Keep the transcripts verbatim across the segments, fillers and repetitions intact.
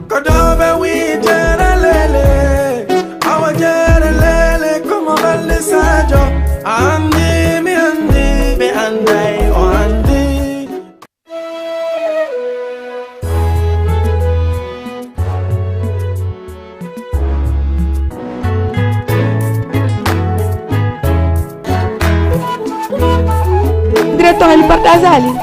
Ko dooɓe wi'i jeere lele, awa jeere lele, ko mo ɓalli Sadio. A anndi, mi anndi, ɓe annday, o anndi. Direct on, partage ali.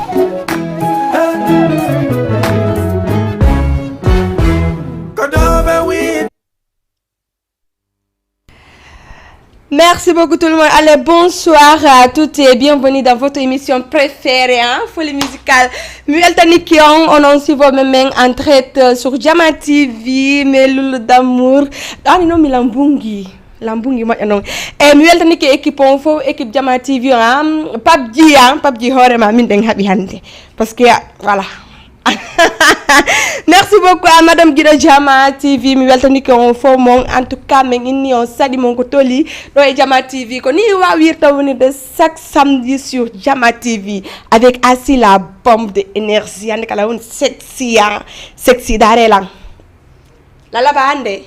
Merci beaucoup tout le monde. Allez, bonsoir à toutes et bienvenue dans votre émission préférée, hein, Folie Musicale. Mi weltanike on, onon suivre men en direct, euh, sur Jama T V, mes loulous d'amour. Ani non, mi lambungi. Lambungi moƴƴa non. E mi weltanike équipe on fof, équipe Jama T V on, hein. Pape Dji, hein, Pape Dji hoore ma, min ɗen haɓi hannde. Parce que, voilà. Merci beaucoup à Madame Guido Jama T V. Mi weltanike on fof mon. En tout cas, min inni on saɗi mon ko toli ɗo e Jama T V. Ko ni wawirta wonirde chaque samedi sur Jama T V avec Assi la bombe de énergie. Hannde kala woni sexy, hein. Sexy dare lan. Lalaba hannde.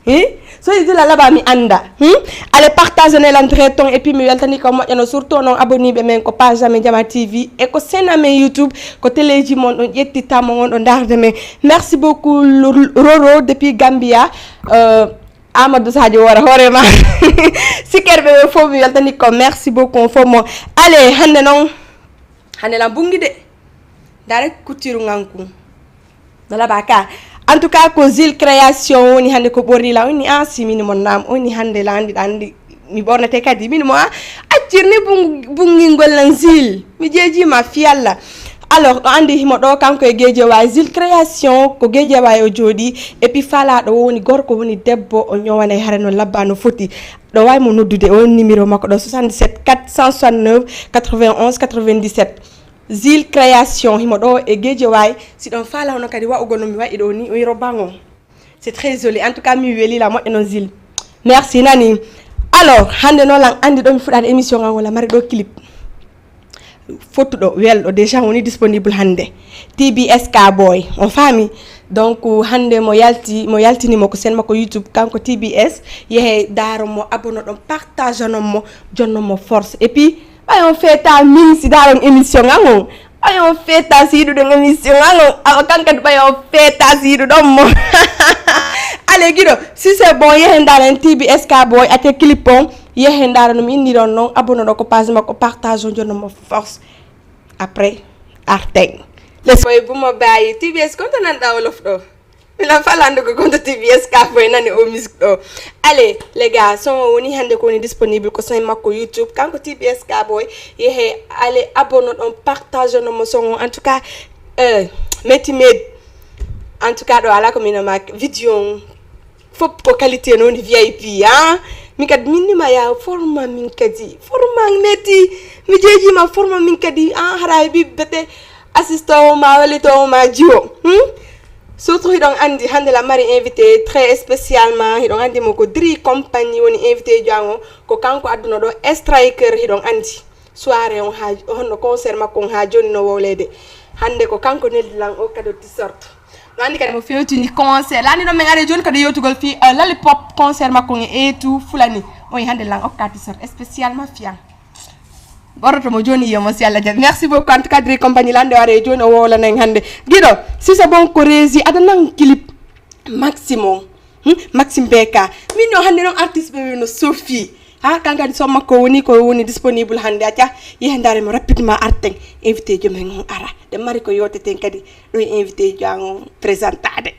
Hi? So i dila laba mi anda. Hmm? Allez, partage ne lan très ton et puis mi weltani ko moƴƴano surtout onon abonné ɓe men ko page amen Jama T V e ko chaîne amen YouTube ko téléji mon ɗon ƴettita mo on ɗo darde men. Merci beaucoup Lo- Roro depuis Gambia. Euh, Amadou Sadio wara hoore ma. Sikerɓe ɓe fof mi weltani ko merci beaucoup on fof mo. Allez, hannde non. Hannde lan bungi de. Dare kuttiru nganku. No laba ka. En tout cas, ko Zil Création woni hannde ko ɓorri la. Woni a simini mon nam. Woni hannde la andi ɗa andi. Mi ɓornete kadi. Min mo a accirni bung- bungingol lan Zil. Mi jeeji ma fiyalla. Alors, ɗo andi himo ɗo kanko e Geejewaay. Zil Création ko Geejewaay o jooɗi. Et puis fala ɗo woni gorko woni debbo o ñowanay hare no labba no foti. Ɗo wawi mo noddude on numéro makko ɗo soixante-dix-sept quatre cent soixante-neuf quatre-vingt-onze quatre-vingt-dix-sept. Zil Création, himo ɗo e Geejewaay. Si ɗon faala hono kadi wa'ugol no mi wa'i ɗo ni, o yiro bango. C'est très joli. En tout cas, mi weli la moƴƴa non Zil. Merci nani. Alors, hannde noon lan andi ɗo mi fuɗaade émission ngan wala mari ɗo clip. Fottuɗo, welɗo, déjà woni disponible hannde. T B S K Boy, on faami. Donc, hannde mo yalti, mo yaltini mo ko sen makko YouTube, kanko T B S, yehe daaro mo, abonno ɗon, partage non mo, jonno mo force. Et puis, ɓay on feeta min si daaron émission ngan on. Ɓay on feeta si yiɗuɗon émission ngan on. Awa kan kadi ɓay on feeta si yiɗuɗon mo. Allez, Guido, si c'est bon, yehen ndaaren T B S K Boy, acce clip on, yehen ndaaren no mi inni ɗon non, abonno ɗo ko page makko, partage on, jonno mo force. Après, arten. Let's go. Boy, bumo bayi, T B S, konto nan ɗa wolof ɗo? Miɗo faalaa anndude ko konto T B S K Boy nani o musique ɗo. Allez, les gars, son o woni hannde ko woni disponible ko son makko YouTube. Kanko T B S K Boy, yehe, allez, abonno ɗon, partage no mo son o. En tout cas, euh, meti med. En tout cas, ɗo alaa ko mi no mak vidéo on. Fof ko qualité no woni V I P, ah. Min kadi min nima ya forma min kadi. Forma meti. Mi jeeji ma forma min kadi, ah, hara e ɓiɓɓe te. Assistant o ma wallitoowo ma jiwo. Hmm? Surtout hiɗon anndi hannde la mari invité très spécialement, hiɗon anndi mo ko Dri Compagnie woni invité jo an o, ko kanko adduno ɗo striker, hiɗon anndi soirée on haa honno concert makko on haa jooni no wowleede. Hannde ko kanko neldi lan o kado t-shirt. No anndi kadi mo fewtini concert. Lanndi ɗon men are jooni kadi yewtugol fii, eh, lollipop concert makko on e Etu Fulani. On e hannde lan okka t-shirt spécialement fiyan. Ɓornoto mo jooni, yiyo mo si Allah jaɓi. Merci beaucoup. En tout cas, Dri Compagnie lande o are jooni o wowlana en hannde. Giɗo, si c'est bon ko Rési, aɗa nan clip Maximum. Hmm? Maxime B K. Min no hannde non artiste ɓe no Sophie. Ha, kan kadi son makko woni ko woni disponible hannde. Acca, yehe ndaare mo rapidement arten. Invité jo men on ara. Ɗen mari ko yewteten kadi. Ɗo e invité jo an on présentade.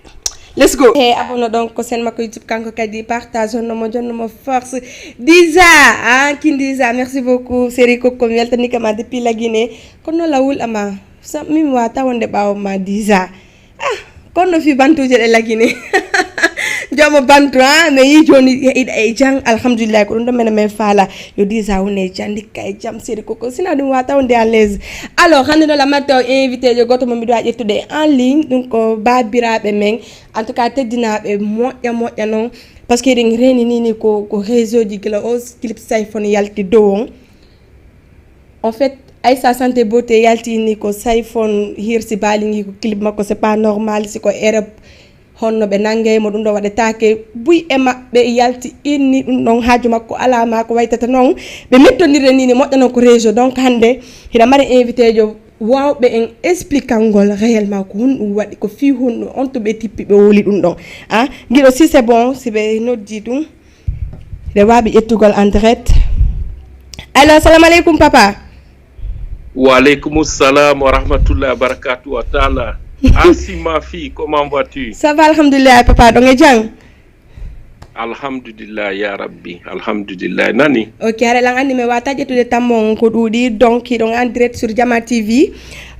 Let's go. Hey, abonno ɗon ko sen makko YouTube kanko kadi partage honno mo jonno mo force. Disa, ah, kin Disa, merci beaucoup. Série Coco, mi weltani kama depuis la Guinée. Kono lawol ama, sa, min wata wonde ɓawo ma Disa. Ah, kono fi bantuje ɗe la Guinée. Jomo bantu, ah, mais yi joni e, e, e jang, alhamdulillah, ko ɗum ɗo mena men faala. Yo Disa woni e jam, ndikka e jam, Série Coco. Sina ɗum wata wonde à l'aise. Alors, hannde no la matin o invité jo goto mo miɗo wawi ƴettude en ligne, ɗum ko babiraɓe men. En tout cas, teddinaaɓe moƴƴa moƴƴa noon, parce que eɗen reeninii ni ko, ko réseau ji gila o clip Sayfon yalti dow on. En fait, Aïssa Santé Beauté yalti ni ko Sayfon hirsi baalingi ko clip makko, c'est pas normal, si ko Europe. Honno ɓe nanngay mo, ɗum ɗon waɗetaake. Buy e maɓɓe yalti inni ɗum ɗon, haaju makko alaa, maa ko waytata non. Ɓe mettondirde nii, ni moƴƴa non ko réseau. Donc hannde hiɗa mari invité jo waawɓe en expliquangol réellement ko honɗum waɗi, ko fii honɗum on to ɓe tippi, ɓe wowli ɗum ɗon. Ah, ngiɗo si c'est bon, si ɓe noddii ɗum, hiɗa waawi ƴettugol en direct. Allo, assalamu aleykum, papa. Wa aleykum salam wa rahmatullahi wa barakatuh wa taala. Asi, ma fille, comment vas-tu? Ça va, alhamdulillah, papa, ɗon e jam? Alhamdulillah, ya Rabbi, alhamdulillah. Nani? Ok, haray lan anndi mi waawataa ƴettude tammo on ko ɗuuɗi. Donc, hiɗon en direct sur Jama T V.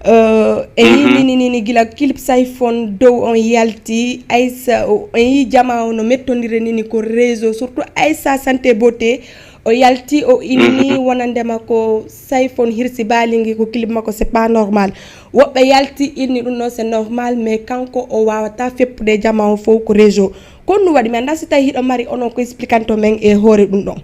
Euh, en yii Mhm. ni, ni, ni, ni gila clip Sayfon dow on yalti. Aïssa, o, en yii jamaa on no mettondire ni, ni ko réseau, surtout Aïssa Santé Beauté. O yalti, o inni Mhm. wonande makko Sayfon hirsi baalingi ko clip makko, c'est pas normal. Woɓɓe yalti inni ɗum non c'est normal, mais kanko o waawataa feppude jamaa on fow ko réseau. Ko honɗum waɗi? Mi anndaa si tawi hiɗo mari onon ko expliquanto men e hoore ɗum ɗon.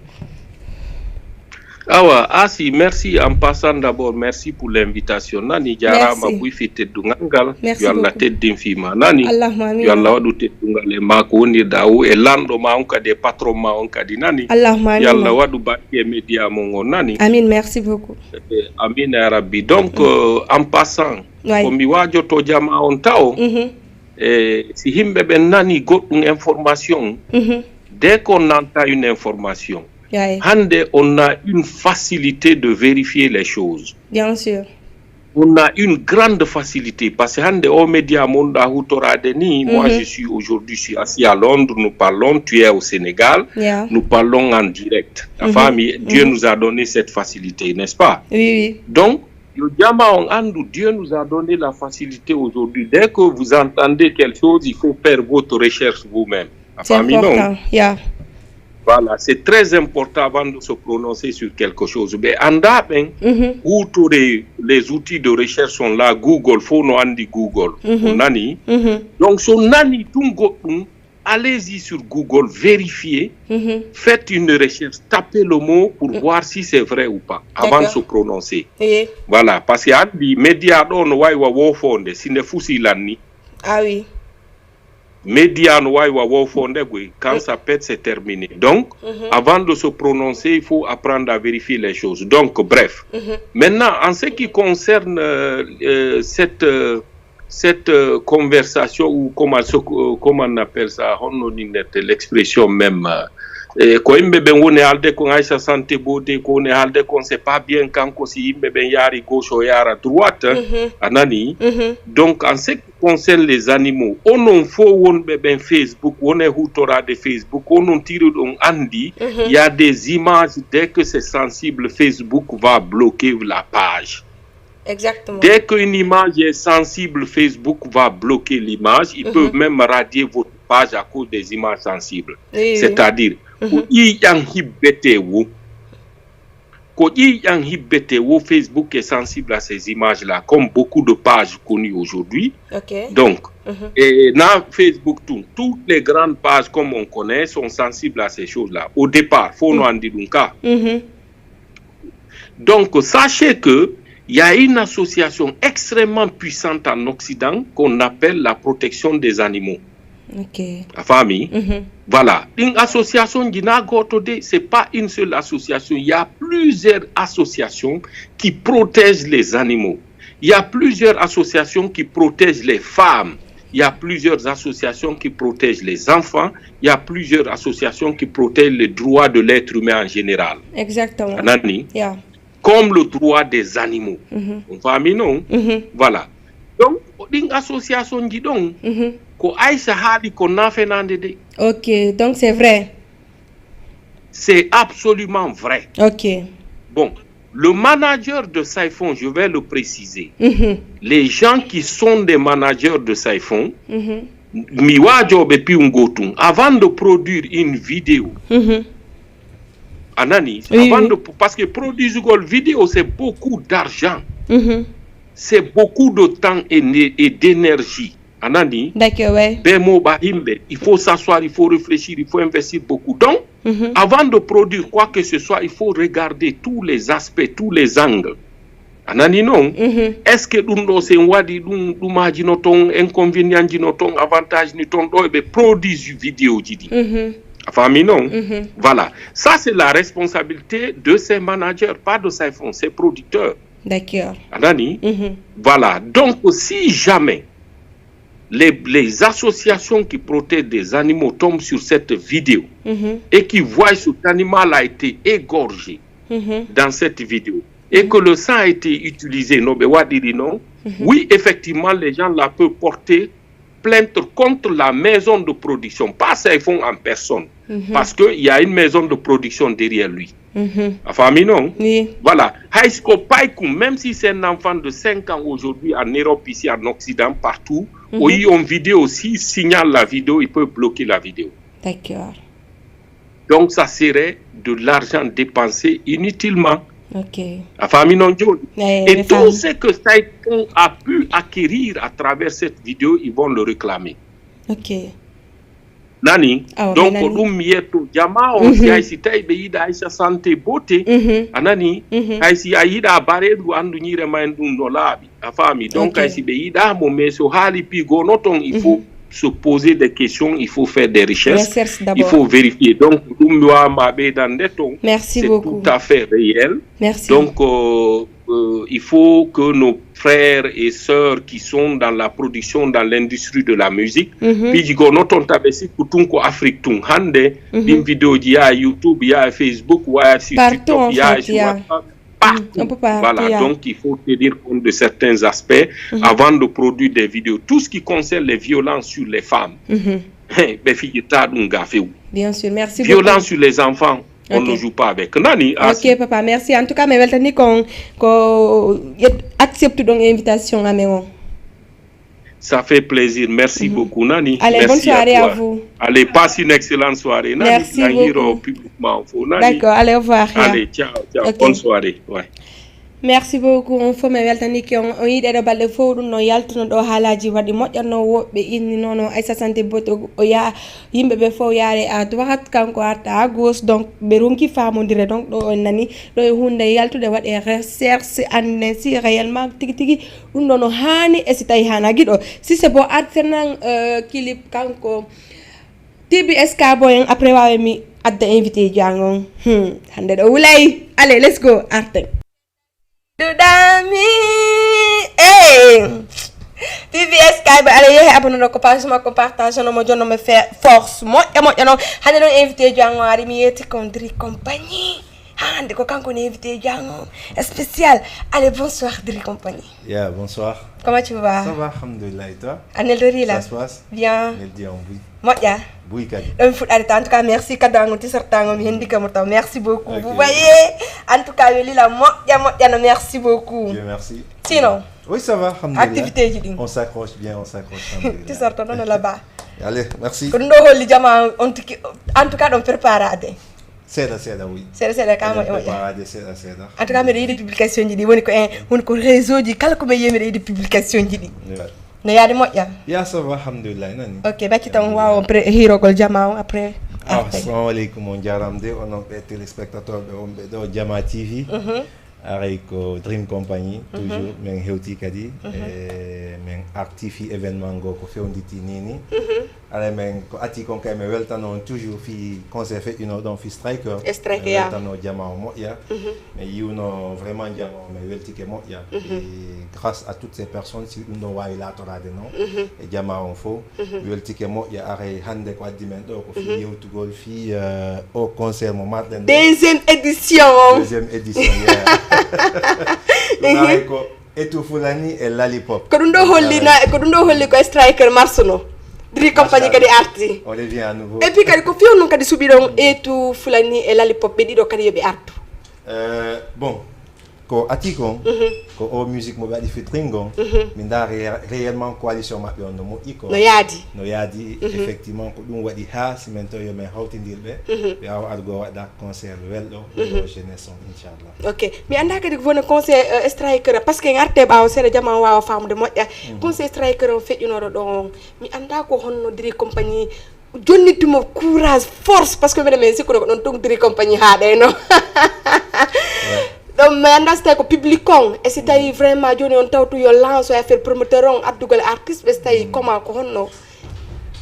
Awa, Asi, merci en passant d'abord, merci pour l'invitation. Nani, jaaraama Merci. buy fii teddungal ngal. Merci Yo Allah beaucoup. teddin fii ma. Nani, Allahumma amin. yo Allah waɗu teddungal e ma ko wonirɗa o e lanɗo ma on kadi e patron ma on kadi. Nani, Allahumma amin. yo Allah waɗu barke e média mon on. Nani, Amin, merci beaucoup. Eh, amin ya Rabbi. Donc, Mm. euh, en passant, Ouais. ko mi waajoto jamaa on tawo, Mhm. eh, si yimɓe ɓen nani goɗɗum information, Mhm. dès qu'on entend une information, Ouais. hannde on a une facilité de vérifier les choses. Bien sûr. On a une grande facilité parce que hannde o média mo wonɗaa huutoraade ni, moi Mhm. je suis aujourd'hui, je suis assis à Londres, nous parlons, tu es au Sénégal, Yeah. nous parlons en direct. A Mhm. faami, Dieu Mhm. nous a donné cette facilité, n'est-ce pas? Oui, oui. Donc, yo jamaa on anndu, Dieu nous a donné la facilité aujourd'hui. Dès que vous entendez quelque chose, il faut faire votre recherche vous-même. A C'est faami non? important, yeah. Voilà, c'est très important avant de se prononcer sur quelque chose. Ɓe anndaa ɓen, Mhm. huutore les outils de recherche sont là, Google, fow no anndi Google. Mhm. O nani? Mhm. Donc, so nani tun goɗɗum, allez-y sur Google, vérifiez, Mhm. faites une recherche, tapez le mot pour Mm. voir si c'est vrai ou pas, avant de D'accord. se prononcer. Oui. Voilà, parce que anndi média ɗo no wawi wa woofonde, si nde fusi lanni. Ah oui. Média no wawi wa woofonde, goy. Quand Mm. ça pète, c'est terminé. Donc, Mhm. avant de se prononcer, il faut apprendre à vérifier les choses. Donc, bref. Mhm. Maintenant, en ce qui concerne, euh, euh, cette, euh, cette, euh, conversation ou comment, ce que, euh, comment on appelle ça, honno ni nette l'expression même, euh, eh, ko yimɓe ɓen woni haalde kon Aïssa Santé Beauté, ko woni haalde kon, c'est pas bien kanko si yimɓe ɓen yaari gauche o yaara droite, hein, Mhm. a nani? Mhm. Donc, en ce qui concerne les animaux, onon fow wonɓe ɓen Facebook, wone huutoraade Facebook, onon tiriɗon anndi, Mhm. il y a des images, dès que c'est sensible, Facebook va bloquer la page. Exactement. Dès qu'une image est sensible, Facebook va bloquer l'image. Il peut Mhm. même radier votre page à cause des images sensibles. Oui, oui. C'est-à-dire, Mhm. ko ƴiiƴan hibbete wo. Ko ƴiiƴan hibbete wo, Facebook est sensible à ces images-là, comme beaucoup de pages connues aujourd'hui. Ok. Donc, Mhm. et na Facebook, tout, toutes les grandes pages, comme on connaît, sont sensibles à ces choses-là. Au départ, faut Mm. nous en dire un cas. Mhm. Donc, sachez que il y a une association extrêmement puissante en Occident qu'on appelle la protection des animaux. Ok. A faami? Mhm. Voilà. Une association, c'est pas une seule association. Il y a plusieurs associations qui protègent les animaux. Il y a plusieurs associations qui protègent les femmes. Il y a plusieurs associations qui protègent les enfants. Il y a plusieurs associations qui protègent les droits de l'être humain en général. Exactement. A nani? Yeah. Comme le droit des animaux. Mhm. On faami non? Mhm. Voilà. Donc, ɗin association ji ɗon, Mhm. ko Aïssa haali ko na fenaande de. Ok, donc c'est vrai. C'est absolument vrai. Ok. Bon, le manager de Saifon, je vais le préciser. Mhm. Les gens qui sont des managers de Saifon, Mhm. mi waajooɓe piwngol tun, avant de produire une vidéo, Mhm. a nani? Oui, Avant oui. de, parce que produisugol vidéo, c'est beaucoup d'argent. Mhm. C'est beaucoup de temps et, et d'énergie. A nani? D'accord, ouais. Be mo ba himɓe, il faut s'asseoir, il faut réfléchir, il faut investir beaucoup. Donc, Mhm. avant de produire quoi que ce soit, il faut regarder tous les aspects, tous les angles. A nani non? Mhm. Est-ce que ɗum ɗo, si en waɗi ɗum, ɗumaaji no ton, inconvénientji no ton, avantageji no ton, ɗo eɓe produit vidéoji ɗi? Mhm. A faami non? Mhm. Voilà. Ça, c'est la responsabilité de ces managers, pas de Saifon, ces producteurs. D'accord. A nani? Mhm. Voilà. Donc, si jamais les, les associations qui protègent des animaux tombent sur cette vidéo Mhm. et qui voient cet animal a été égorgé Mhm. dans cette vidéo et que le sang a été utilisé, no ɓe waɗiri non, Mhm. oui, effectivement, les gens là peuvent porter plainte contre la maison de production, pas Saifon en personne, Mhm. parce qu'il y a une maison de production derrière lui. Mhm. A faami non? Oui. Voilà. Hay si ko paykum, même si c'est un enfant de cinq ans aujourd'hui en Europe, ici en Occident, partout, Mhm. o yi on vidéo, s'il signale la vidéo, il peut bloquer la vidéo. D'accord. Donc, ça serait de l'argent dépensé inutilement. Ok. A faami non jooni? Eh, Et mi tout faami. ce que Saifon a pu acquérir à travers cette vidéo, ils vont le réclamer. Ok. Nani? Awa, donc, mi nani. Ɗum mi yetto jamaa on, si Mhm. hay si tawi ɓe yiɗa Aïcha Santé Beauté, Mhm. a nani? Mhm. Hay si a yiɗa bareedu, anndu ñiire ma en ɗum no laaɓi. A faami? Donc, Ok. hay si ɓe yiɗa mo, mais so haali pi gono ton, il faut Mhm. se poser des questions, il faut faire des recherches, Recherche d'abord. il faut vérifier. Donc, ɗum mi waawma ɓeydande ton. Merci C'est beaucoup. tout à fait réel. Merci. Donc, euh, euh, il faut que nos frères et sœurs qui sont dans la production, dans l'industrie de la musique, Mhm. piiji gono ton taɓe sikku tun ko Afrique tun. Hannde, Mhm. ɗin vidéoji yaha YouTube, yaha Facebook, yaha sur Partout, TikTok, en yaha fait, sur il y a WhatsApp. Partout. Mm, un peu partout, Voilà, yeah. donc il faut tenir compte de certains aspects Mhm. avant de produire des vidéos. Tout ce qui concerne les violences sur les femmes, Mhm. hein, ɓe fijirta ɗum ga few. Bien sûr, merci Violence beaucoup. sur les enfants, on Ok. ne joue pas avec. Nani, Ok, Asi? Papa, merci. En tout cas, mi weltani kon ko yet-, accepte ɗon invitation amen on. Ça fait plaisir. Merci Mhm. beaucoup, Nani. Allez, Merci bonne soirée à toi. à vous. Allez, passe une excellente soirée, Nani. Merci Nahiro beaucoup. publiquement, faut Nani. D'accord, allez, au revoir, yeah. Allez, ciao, ciao. Ok. Bonne soirée. Ouais. Merci beaucoup. On fof mi weltanike on. On yiɗi ɗo balɗe fof ɗum no yaltuno ɗo haalaaji waɗi moƴƴano woɓɓe inni noon o Aïssa Santé Boto o yaa yimɓe ɓe fof yaare à droite kanko arta à gauche. Donc ɓe ronki faamondire. Donc ɗo on nani ɗo e huunde yaltude waɗe recherche anne si réellement tigi tigi ɗum ɗo no haani e si tawi haana giɗo si c'est bon artirnan euh, clip kanko T B S K boy en après waawe mi adda invité jangon hmm hande ɗo wulay allez let's go arten duɗami eh T B S K boy allez yehe abonné ɗo ko page makko partage no mo jonno mo fe force moƴƴa moƴƴa noon hande ɗon invité jangon ari mi yeeti kon dri compagnie Hande ko kanko ne invité jango spécial. Allez, bonsoir Dri Compagnie. Yeah, bonsoir. Comment tu vas? Ça va, alhamdulillah, et toi? Anel Dorila. Ça se passe? Bien. Anel di on bui. Moƴƴa. Bui kadi. Ɗon fuɗɗade ta. En tout cas, merci kadi ango tisartango mi hendi ka mo taw. Merci beaucoup. Ok. Vous voyez? En tout cas, welila moƴƴa moƴƴa no merci beaucoup. Dieu merci. Sinon, Oui, ça va, alhamdulillah. Activité ji ɗin. On s'accroche bien, on s'accroche, alhamdulillah. Tisarta non là-bas. Allez, merci. Ko ɗum ɗo holli jama on tiki en tout cas ɗon préparade. Seeɗa seeɗa oui. Seeɗa seeɗa ka moƴƴa moƴƴa. Préparade seeɗa seeɗa. En tout cas mbiɗa yiɗi publication ji ɗi woni ko en woni ko réseau ji kala ko mi yi'i mbiɗa yiɗi publication ji ɗi. No yaade moƴƴa. Ya ça va alhamdulillah nani. Ok bacci tan waawa on pré hirogol jama on après. Ah, assalamu aleykum on jarama de onon ɓe téléspectateur ɓe on ɓe ɗo jama T V. Aray ko Dream Company toujours min hewti kadi e min arti fi événement ngo ko fewnditi nini aray min ko ati kon kay mi weltano on toujours fi concert feƴƴuno ɗon fi Striker e Striker min ya weltano jama o moƴƴa min yiwno vraiment jama o min weltike moƴƴa e grâce à toutes ces personnes si ɗum ɗon wawi latorade non e jama on fof mi weltike moƴƴa aray hande ko addi men ɗo ko fi yewtugol fi o concert mo marɗen ɗo deuxième édition deuxième édition yeah. Ɗum aray ko etu fulani e lollipop ko ɗum ɗo holli na ko ɗum ɗo holli ko striker marsuno dri compagnie kadi arti on revient à nouveau et puis kadi ko fewnu kadi suɓi ɗon etu fulani e lollipop ɓe ɗiɗo kadi yoɓe artu euh, bon ko ati kon ko o musique mo ɓe waɗi featuring on min nda réellement coalition maɓɓe on no moƴƴi ko no yaadi no yaadi effectivement ko ɗum waɗi ha si min tawi yo min hawtindir ɓe ɓe awa argo waɗa concert welɗo o jeunesse on inchallah ok mi anda kadi ko woni conseil striker parce que en arte ɓawo seeɗa jama on wawa famude moƴƴa conseil striker on feƴƴunoɗo ɗo on mi anda ko honno diri compagnie jonnittumo courage force parce que minen min sikkuno ko ɗon tugdiri compagnie haaɗeno Ɗum mi anndaa si tawi ko public on, e si tawi vraiment jooni on tawtu yo lance e affaire promoteur on, addugol artiste ɓe, si tawi comment, ko honno?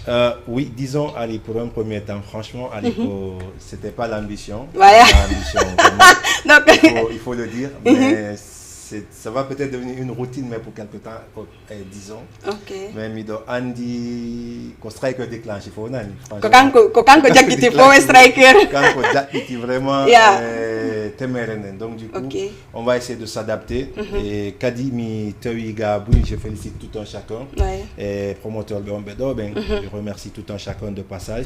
Euh, oui, disons, allez, pour un premier temps, franchement, allez, ko- c'était pas l'ambition. Voilà. L'ambition, vraiment. Donc- il, faut, il faut le dire. Mais c'est- ça va peut-être devenir une routine, mais pour quelque temps, euh, disons. Ok. Mais miɗo anndi ko Striker déclenché fof nani. Ko kanko, ko kanko jaggiti fof Striker. Kanko jaggiti vraiment Yeah. euh, temere nden. Donc du coup, Ok. on va essayer de s'adapter. Et kadi mi tawi ga buy, je félicite tout un chacun. Ouais. Et promoteur ɓe on ɓe ɗo ɓen, je remercie tout un chacun de passage.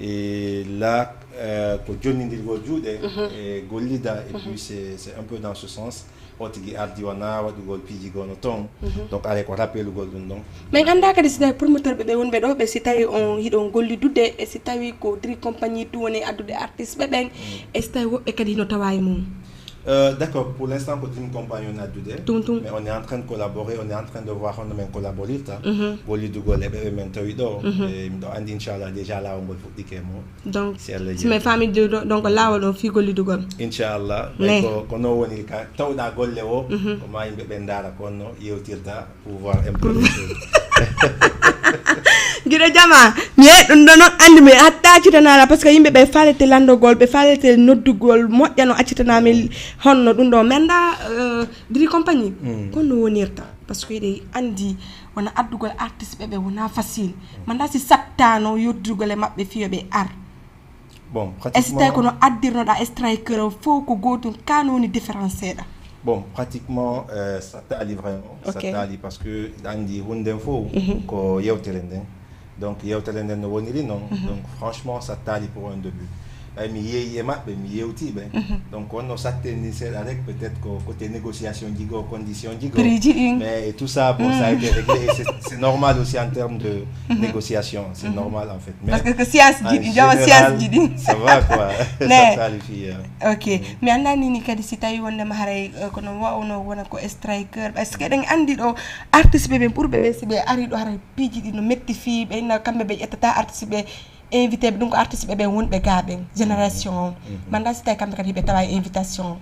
Et là, euh, ko jonnindirgol juuɗe e gollida, et puis c'est c'est un peu dans ce sens. O tigi ardi wona waɗugol piiji gono ton. Donc alay ko rappelugol ɗum ɗon. Min anndaa kadi si tawi promoteur ɓe ɓe wonɓe ɗo ɓe, si tawi on hiɗon gollidude, e si tawi ko Dri Compagnie ɗum woni addude artiste ɓe ɓen, e si tawi woɓɓe kadi hino tawa e mum. Euh, d'accord, pour l'instant ko Dream Company on addude. Tum, tum. Mais on est en train de collaborer, on est en train de voir honno men collaborirta. Gollidugol e ɓe ɓe men tawi ɗo. E miɗo anndi inchallah déjà laawol ngol fuɗɗike mo. Donc Si Allah si mi faami do- donc laawol on fii gollidugol. Inchallah. Mais- Mais ko ko non woni ka tawɗa golle o. Ko ma yimɓe ɓen ndaara ko honno yewtirta pour voir un peu les choses. Giɗo jama, mi yeɗi ɗum ɗo non, anndi mi hatta accitanaa la, parce que yimɓe ɓe faalete lanndogol, ɓe faalete noddugol moƴƴa no accitanaa mi honno ɗum ɗo. Mi anndaa euh, Dri Compagnie, ko no wonirta, parce que eɗen anndi wona addugol artiste ɓe ɓe wona facile. Mi anndaa si sattaano yoddugol e maɓɓe fii yo ɓe ar. Bon, E si tawi pratiquement, kono addirnoɗaa Striker o fof ko gootum, ka no woni différence seeɗa? Bon, pratiquement, euh, sattaali vraiment. Ok. Sattaali parce que anndi hunden fof ko yewtere nden. Donc yewtere nden no woniri non. Donc franchement, sattaali pour un début. Ɓay mi yeeyi e maɓɓe, mi yewti ɓe. Donc wonno satte ni seeɗa rek, peut-être ko côté négociation ji goo, condition ji goo. Prix ji ɗin. Mais et tout ça, bon, ça a été réglé. Et c'est c'est normal aussi en termes de négociation. C'est normal en fait. Mais Parce que ko science en ji ɗin, jama général, science ji ɗin. Ça va quoi. Mais- Sattaali fii. Ok, mi anndaa ni ni kadi si tawi wondema haray euh, kono wawno wona ko Striker, parce que eɗen anndi ɗo artiste ɓe ɓen ɓurɓe ɓe si ɓe ari ɗo haray piiji ɗi no metti fii ɓe, na kamɓe ɓe ƴettata artiste ɓe invité ɓe, ɗum ko artiste ɓe ɓen wonɓe ga ɓen génération on. Mi anndaa si tawi kamɓe kadi ɓe tawa e invitation.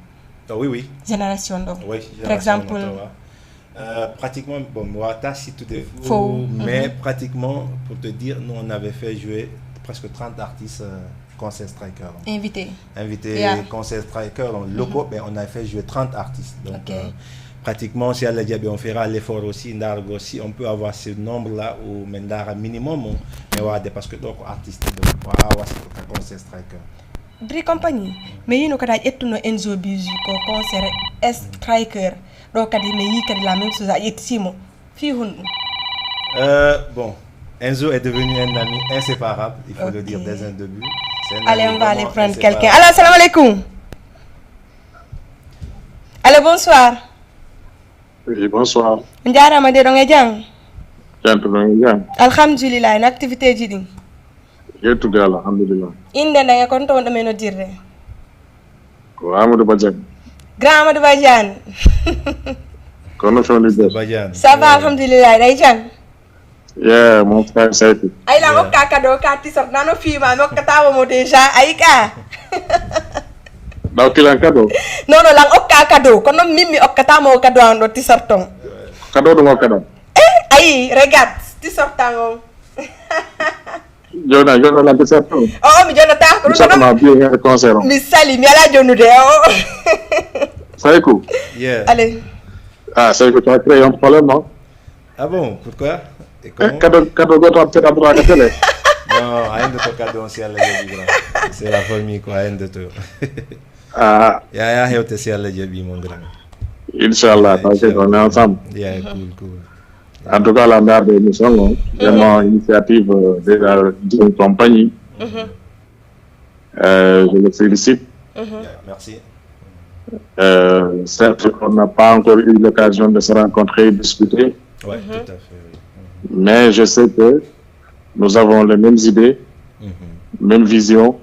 Oh, oui, oui. Génération ɗo. Oui, Par exemple. Euh, pratiquement, bon, mi waawata sittude Fow. Mais pratiquement, pour te dire, nous, on avait fait jouer presque trente artistes euh, concert Striker. Invité. Invité Yeah. concert Striker, donc locaux, ben, on a fait jouer trente artistes. Donc, Ok. euh, pratiquement, si Allah dit, ben, on fera l'effort aussi, ndargo, si on peut avoir ce nombre-là, ou mendara minimum, mais ouais, parce que donc, artiste, donc, ouais, ouais, c'est un concert Striker. Dri Compagnie, mi yiino kadi a ƴettuno Enzo Busy ko concert Striker. Ɗo kadi mi yii kadi la même chose a ƴettitimo. Fii honɗum? Euh, bon, Enzo est devenu un ami inséparable, il faut le dire Ok. dès un début. C'est un Allez, ami on va aller vraiment prendre inséparable. Quelqu'un. Allô, assalamu alaikum. Allô, bonsoir. Oui, bonsoir. On jaaraama de, ɗon e jam? Janto ɗon e jam. Alhamdulillah, en activité ji ɗin. Yettude Allah, alhamdulillah. Innde nden e kon to wonɗo men noddirde? Ko Amadou Badiane. Grand Amadou Badiane. Kono fewni de. Badiane. Ça va, alhamdulillah, ɗay jam? Yeah, mon frère Saïdou. Ay la okka kado ka t-shirt nano fima mi okkatamo mo déjà ay ka. Ɗaw kilan kado. Non non lan okka kado kono min mi okkatamo o kado an ɗo t-shirt on. Kado ɗum okka ɗon. Eh, ay regarde t-shirt an on. Jona jona lan t-shirt on. Oh mi jonata ko Jona ɗum. Ma bien concert on. Mi sali mi ala jonude o. Saïdou. Yeah. Allez. Ah, Saïdou, tu as créé un problème, non? Ah bon, pourquoi? Et Eh, comment? Kado kado goto am seɗa droit ka télé. Non, a indoto kado on si Allah jaɓi grand. C'est la famille quoi, a indoto. Ah, Ya ya hewte si Allah jaɓi mon grand. Inch'Allah, Inch'Allah. On est ensemble. Yeah, cool, cool. En tout cas, la mère de l'émission, non? Vraiment initiative euh, déjà d'une compagnie. Euh, je le félicite. Yeah, merci. Euh, certes, on n'a pas encore eu l'occasion de se rencontrer et discuter, Ouais, tout à fait. Oui. Mais je sais que nous avons les mêmes idées, même vision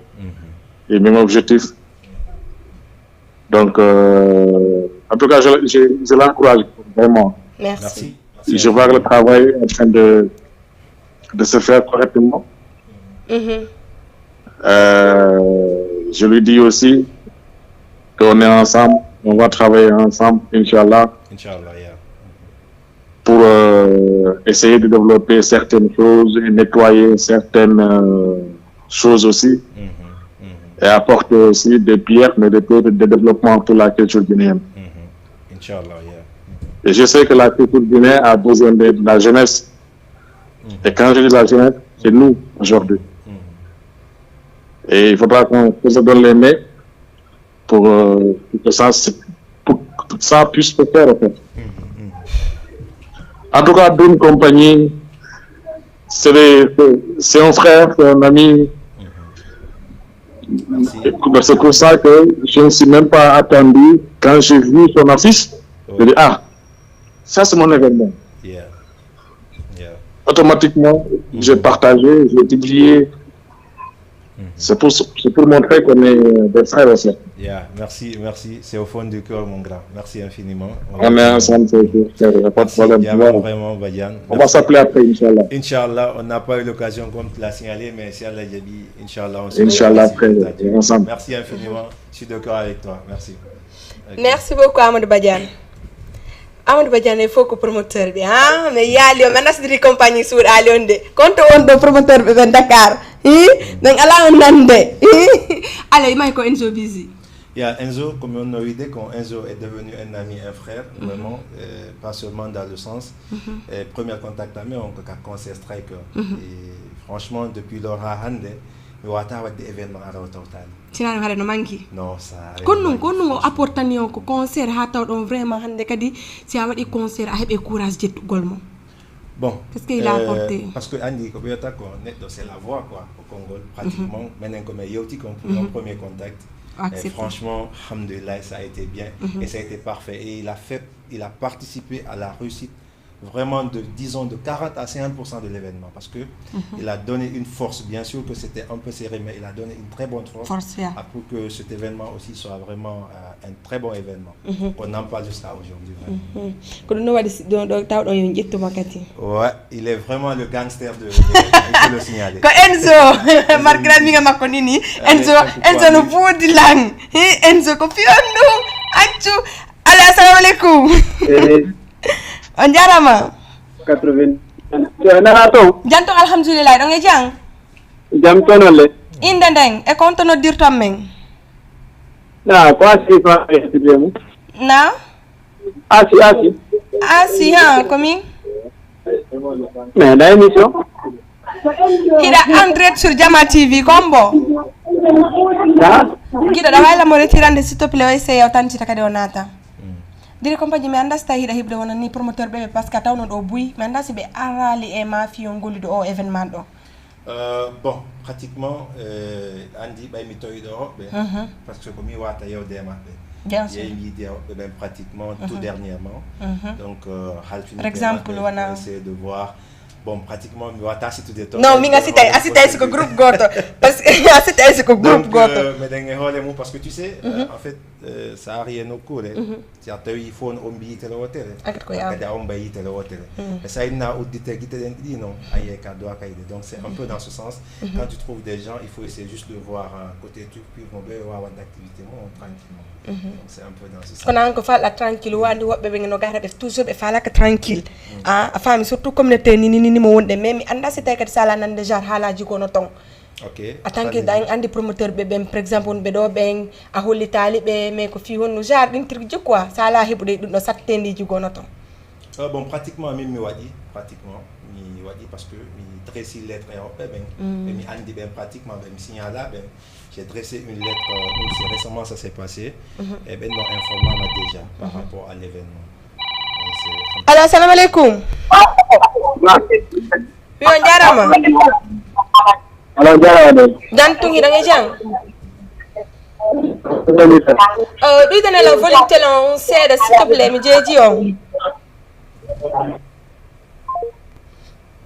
et même objectif. Donc, euh, en tout cas, je, je, je l'encourage vraiment. Merci. Merci. Je vois que le travail est en train de, de se faire correctement. Mhm. Euh, je lui dis aussi qu'on est ensemble. On va travailler ensemble, Inch'Allah, Inch'Allah, yeah. pour euh, essayer de développer certaines choses et nettoyer certaines euh, choses aussi. Et apporter aussi des pierres, mais des pierres de développement pour la culture guinéenne. Inch'Allah, yeah. Et je sais que la culture guinéenne a besoin de la jeunesse. Et quand je dis la jeunesse, c'est nous aujourd'hui. Et il faudra qu'on se donne les mains pour euh, que ça, pour que ça puisse se faire. En, fait. En tout cas, d'une compagnie, c'est un frère, c'est un ami. C'est pour ça que je ne suis même pas attendu. Quand j'ai vu son affiche, je dis, ah, ça c'est mon événement. Yeah. Yeah. Automatiquement, j'ai partagé, j'ai publié. C'est pour, c'est pour montrer qu'on est des frères et sœurs. Yeah, merci, merci. C'est au fond du cœur, mon grand. Merci infiniment. On est ensemble, c'est sûr, frère. Il n'y a pas de Merci, problème. il y a Voilà. Vraiment, Badiane. On va s'appeler après, Inch'Allah. Inch'Allah, on n'a pas eu l'occasion, comme tu l'as signalé, mais si Allah dit, Inch'Allah, on se Inch'Allah, retrouve ici, frère, c'est-à-dire. ensemble. Merci infiniment. Je suis d'accord avec toi. Merci. Ok. Merci beaucoup, Amadou Badiane. Amadou Badiane, il faut que promoteur bi, ah, mais il y a Lyon, maintenant c'est des compagnies sur à Lyon de. Quand on doit promoteur bi ben Dakar, hein? Donc, là, on a de. Allez, il m'a dit Enzo Busy. Yeah, Enzo, comme on a dit, quand Enzo est devenu un ami, un frère, vraiment, euh, pas seulement dans le sens, euh, premier contact ami, on a concert Striker. Et franchement, depuis lors, à Hande, mais on a des événements à Rotautan. Sinani hare no manki. Non, ça. Kono non, kono non, o apportani on ko concert ha tawɗon vraiment hannde kadi si a waɗi concert a heɓe courage jettugol mo. Bon. Qu'est-ce qu'il a apporté? Parce que Andy, comme il a dit, neɗɗo, c'est la voix, quoi, au Congo, pratiquement. Maintenant, comme il y a aussi comme pour un premier contact. Et Accepté. Franchement, alhamdulillah, ça a été bien. Et ça a été parfait. Et il a fait, il a participé à la réussite vraiment de, disons, de quarante à cinquante pour cent de l'événement. Parce que il a donné une force. Bien sûr que c'était un peu serré, mais il a donné une très bonne force Force, yeah. Pour que cet événement aussi soit vraiment euh, un très bon événement. On en parle jusqu'à aujourd'hui. Vraiment. Ko ɗum no waɗi si- ɗon ɗo tawɗon yo ƴettu makati. Ouais, il est vraiment le gangster de, de il faut le signaler. Ko Enzo markira miga makko nini. Enzo, Enzo no buudi lan. Hi, Enzo ko fiyon ɗum. Accu. Allo, assalamu aleykum. Eh, On jarama. Quatre-vingts. Nana to? Janto, alhamdulillah, ɗon e jang. Jam tono le. Inde nden e ko on to noddirton men? Na ko asi fa mu. Na? Asi, asi. Asi, ha, ko min. Mais la émission. Hiɗa en direct sur Jama T V, kombo. Na? Giɗo ɗa wayla mo retirande, s'il te plaît, o essaye o tantita kadi o naata. Diri compagnie mi annda si tawi hiɗa hiɓde wona ni promoteur ɓe ɓe, parce que tawno ɗo buy mi annda si ɓe arali e ma fiyon gollude o événement ɗo. Euh, bon, pratiquement, euh, Andy, ɓay mi towi ɗo hoɓɓe, parce que ko mi wata yewde e maɓɓe. Bien sûr. Yeyi mi yiide hoɓɓe ɓen pratiquement tout dernièrement. Donc, euh, halfini Par exemple, ɓe wona- essayer de voir. Bon, pratiquement, mi wata situde to. Non, min a sitay a sitay siko groupe goto, parce que a sitay siko groupe Donc, goto. Euh, meɗen e hoore mum, parce que tu sais, euh, en fait, euh, ça a rien au cours. Si a tawi fof no on mbiyi télé o télé, Enquête ko yaw. Kadi a on mbayi télé o télé. E so a inna uddite gite ɗen ɗiɗi noon, a yiyay ka dowa kayde. Donc c'est un peu dans ce sens. Quand tu trouves des gens, il faut essayer juste de voir euh, côté turpir mo ɓe wawan activité mum tranquillement. Donc c'est un peu dans ce sens. Kono an ko falɗa tranquille, wandi woɓɓe ɓe no gata ɓe toujours ɓe falaka tranquille. Ah, a faami, surtout communauté ni ni ni mo wonɗe, mais mi annda si tawi kadi sala nande genre haalaji gono ton. Ok. A tanke da en andi promoteur ɓe ɓen, par exemple, wonɓe ɗo ɓen a hollitali ɓe, mais ko fi honno genre ɗin tirji quoi, sala heɓude ɗum ɗo sattendiji gono ton. Euh, bon, pratiquement min mi waɗi pratiquement mi waɗi parce que mi dresi lettre e hoɓɓe ɓen ɓe mi andi ɓen pratiquement ɓe mi signala ɓen. J'ai dressé une lettre euh, c'est récemment ça s'est passé. Et ɓen no informama déjà par rapport à l'événement. Donc, c'est- Allo, assalamu aleykum. Wi on jarama. Ala jarama de. Jantungi ɗon e jam. Ɗuydanela volume télé on seeɗa, s'il te plaît, mi jeeji on.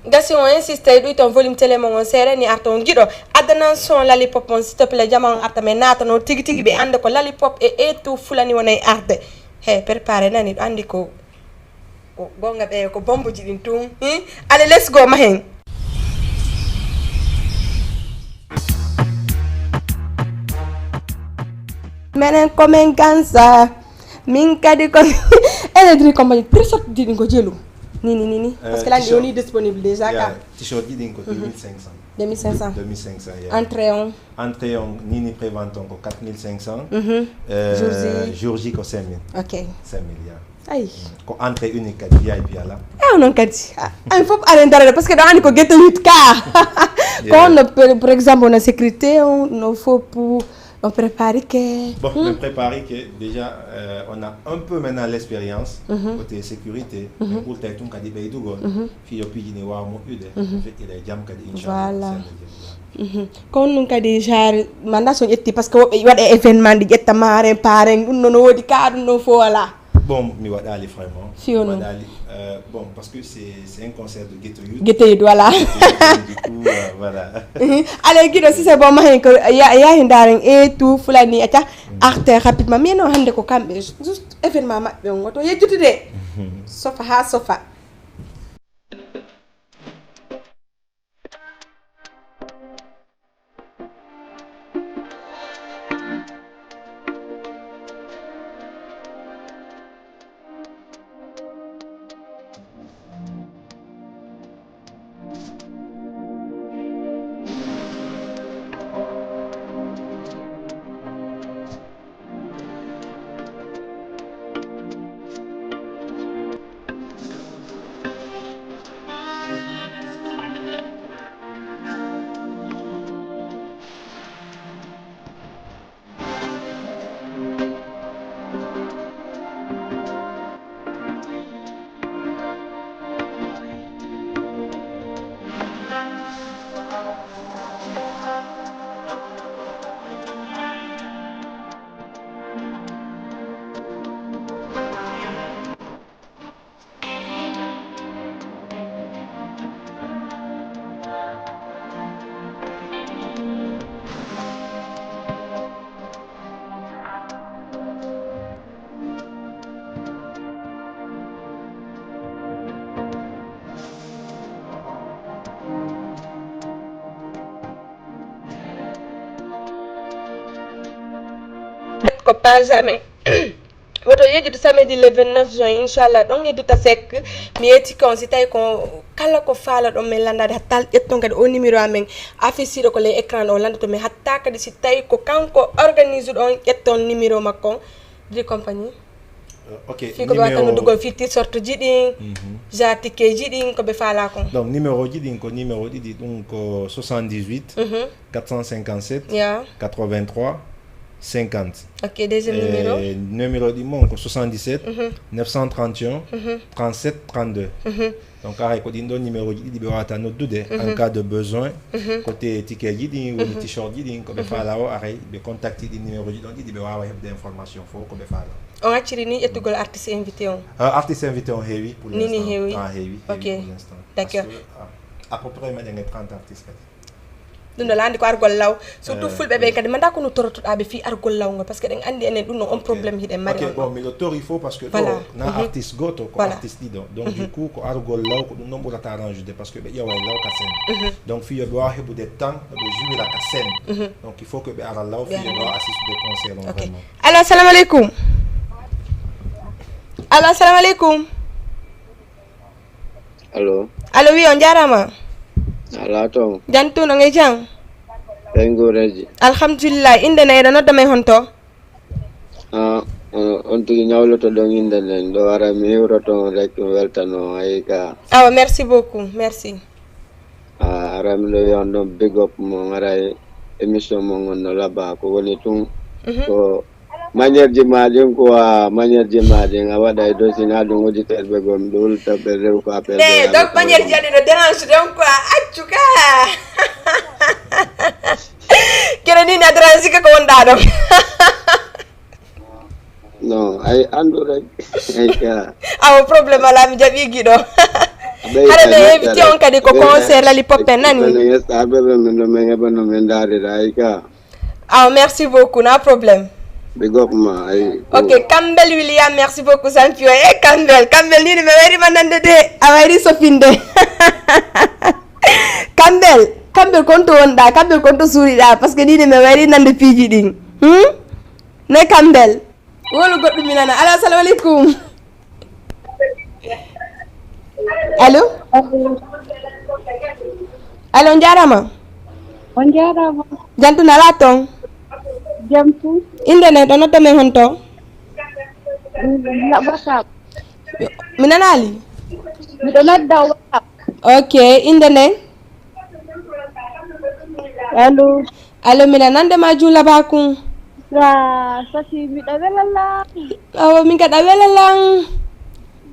Gasi on insiste, ɗuyton volume télé mon on seeɗa, ni arta on giɗo. Addanan son lollipop on, s'il te plaît, jama on arta, mais naatano tigi tigi ɓe anda ko lollipop e etu fulani wona e arde. He, préparé nani, ɗo andi ko, ko gonga ɓe, ko bombuji ɗin tun. Hi? Allez, let's go, mahen. Menen ko men gansa. Min kadi ko ene diri compagnie, t-shirt ji ɗin ko jelu. Ni, ni, ni, ni. Parce que lanɗi woni disponible déjà ka. T-shirt ji ɗin ko deux mille cinq cents. Deux mille cinq cents. Deux mille cinq cents, yeah. Entrée on. Entrée on, ni, ni prévente on ko quatre mille cinq cents. Mhm. Euh, jour J. Jour J ko cinq mille. Ok. Cinq mille, yeah. Ay. Ko entrée unique kadi, V I P ala. Ah, non kadi. Ah, ah, il faut arrêter parce que dans les coquettes, il y a. Quand on a, par par exemple, on a sécurité, on, on faut pour On prépare que. Bon, hmm? On prépare que déjà, euh, on a un peu maintenant l'expérience côté sécurité, mais pour tey tun kadi ɓeydugol, fii yo piiji ɗin waaw moƴƴude, en fait, il est jam kadi, inchallah. Voilà. Kono ɗum kadi genre, mandat so ƴetti, parce que woɓɓe waɗa événement ɗi ƴetta maren, paren, ɗum noon woodi ka, ɗum noon fof wala. Bon, mi waɗaali vraiment. Fiyo non. Mi waɗaali, euh, bon, parce que c'est, c'est un concert de Ghetto Youth. Ghetto Youth, voilà. Ghetto Youth, du coup, euh, voilà. Mhm. Allez, Guido, si c'est bon, ma hen ko ya, ya hen daren e tout Fulani, aca, arte rapidement. Mais non, hande ko kamɓe, juste événement maɓɓe on, woto yejjutude. Mhm. Sofa ha sofa. Ko pas jamais. Woto yejjutu samedi le vingt-neuf juin, inchallah, ɗon e Duta Seck. Mi yetti kon, si tawi ko kala ko faalaɗon men landaade, hatta ƴetton kadi o numéro amen affiché ɗo ko ley écran o, landoto men, hatta kadi si tawi ko kanko organise ɗon, ƴetton numéro makko, di compagnie. Euh, ok, fii ko ɓe watta numéro noddugol fii t-shirt ji ɗin, mhm, ja ticket ji ɗin, ko ɓe faalaa kon. Donc, numéro ji ɗin ko numéro ɗiɗi, ɗum ko soixante-dix-huit, mhm, quatre cent cinquante-sept, ya, quatre-vingt-trois, cinquante. Ok, deuxième numéro. Eh, numéro ɗi mon ko soixante-dix-sept, mhm, neuf cent trente et un, mhm, trente-sept, trente-deux. Mhm. Donc, haray ko ɗin ɗon numéro ji ɗiɗi ɓe wawata noddude, mhm, en cas de besoin, mhm, côté ticket ji ɗin, woni, mhm, t-shirt ji ɗin, ko ɓe, mhm, faala o, haray ɓe contacte ɗin numéro ji ɗon ɗiɗi, ɓe wawa heɓde information fof ko ɓe faala. On acciri ni ƴettugol artiste invité on? Euh, artiste invité on heewi pour l'instant. Ni ni heewi? Ah, heewi, heewi, ok, pour l'instant. D'accord. Parce que, ah, à peu près meɗen e trente artistes kadi. Ɗum ɗo laandi ko argol law. Surtout, eh, fulɓe ɓen, eh, kadi, manda ko no torotoɗaa ɓe fii argol law ngol, parce que ɗen anndi enen ɗum no on, ok, problème hiɗen mari, ok, on ɗo. Bon, miɗo tori fof parce que, voilà, ɗo na, mhm, artiste gooto, ko, voilà, artiste ɗiɗo. Donc, mhm, du coup, ko argol law, ko ɗum ɗon ɓurata arrange de, parce que ɓe ƴeeway law ka scène. Mhm. Donc, fii yo ɓe waaw heɓude temps no ɓe jouira ka scène. Mhm. Donc, il faut que ɓe ara law fii yo ɓe waaw assistude concert on, ok, vraiment. Allo, assalamu aleykum. Allo, assalamu aleykum. Allo. Allo, wi, on jaaraama. Alaa toon. Jam tun, on e jam? Ɓen nguureeji. Alhamdulillah. Innde no eɗa nodda men honto? Ah, on, on tigi ñawloto ɗon innde nden. Ɗo ara mi hiwroto on rek, mi weltano on, ayi ka. Awa, merci beaucoup. Merci. Ah, ara miɗo wiya on ɗon big up mo, ara e émission mon on no laba. Ko woni tun, mhm, ko manière ji ma ɗin, quoi, manière ji ma ɗin, a waɗay dosinaa ɗum auditeur ɓe gom ɗum, to ɓe rew ko appel ɓe. Mais donc, manière ji aɗi no dérange ɗon quoi, accu ka. Kene ni na dérange ka ko wonɗa ɗon. Non, ay andu rek. Ay ka. Awo, problème ala, mi jaɓi giɗo. Hara ɓe invité on kadi ko concert lali pop en nani. Ɓe esta ɓe ɓe min ɗo men heɓa no men ndaarira, ay ka. Aw, merci beaucoup, no problème. Big up ma, ay. Ok, Kambel William, merci beaucoup, champion. Eh, Kambel, Kambel, ni mi wayri ma nande de, a wayri sofinde. Kambel, Kambel, konto wonɗa, Kambel, konto suuriɗa, parce que ni mi wayri nande piiji ɗin. Hmm? Ne Kambel. Wolu goɗɗum mi nana. Allo, assalamu aleykum. Allo? Allo, on jaaraama. On jaaraama. Jantu nala ton. Jantu. Innde nden, ɗo nodda men honto? Laɓa Sab. Mi nanaali. Miɗo nodda Wahab. Ok, innde nden? Allo. Allo, miɗa nande ma juula bakun. Sa, saki miɗa wela lan. Awa, min kadi a wela lan.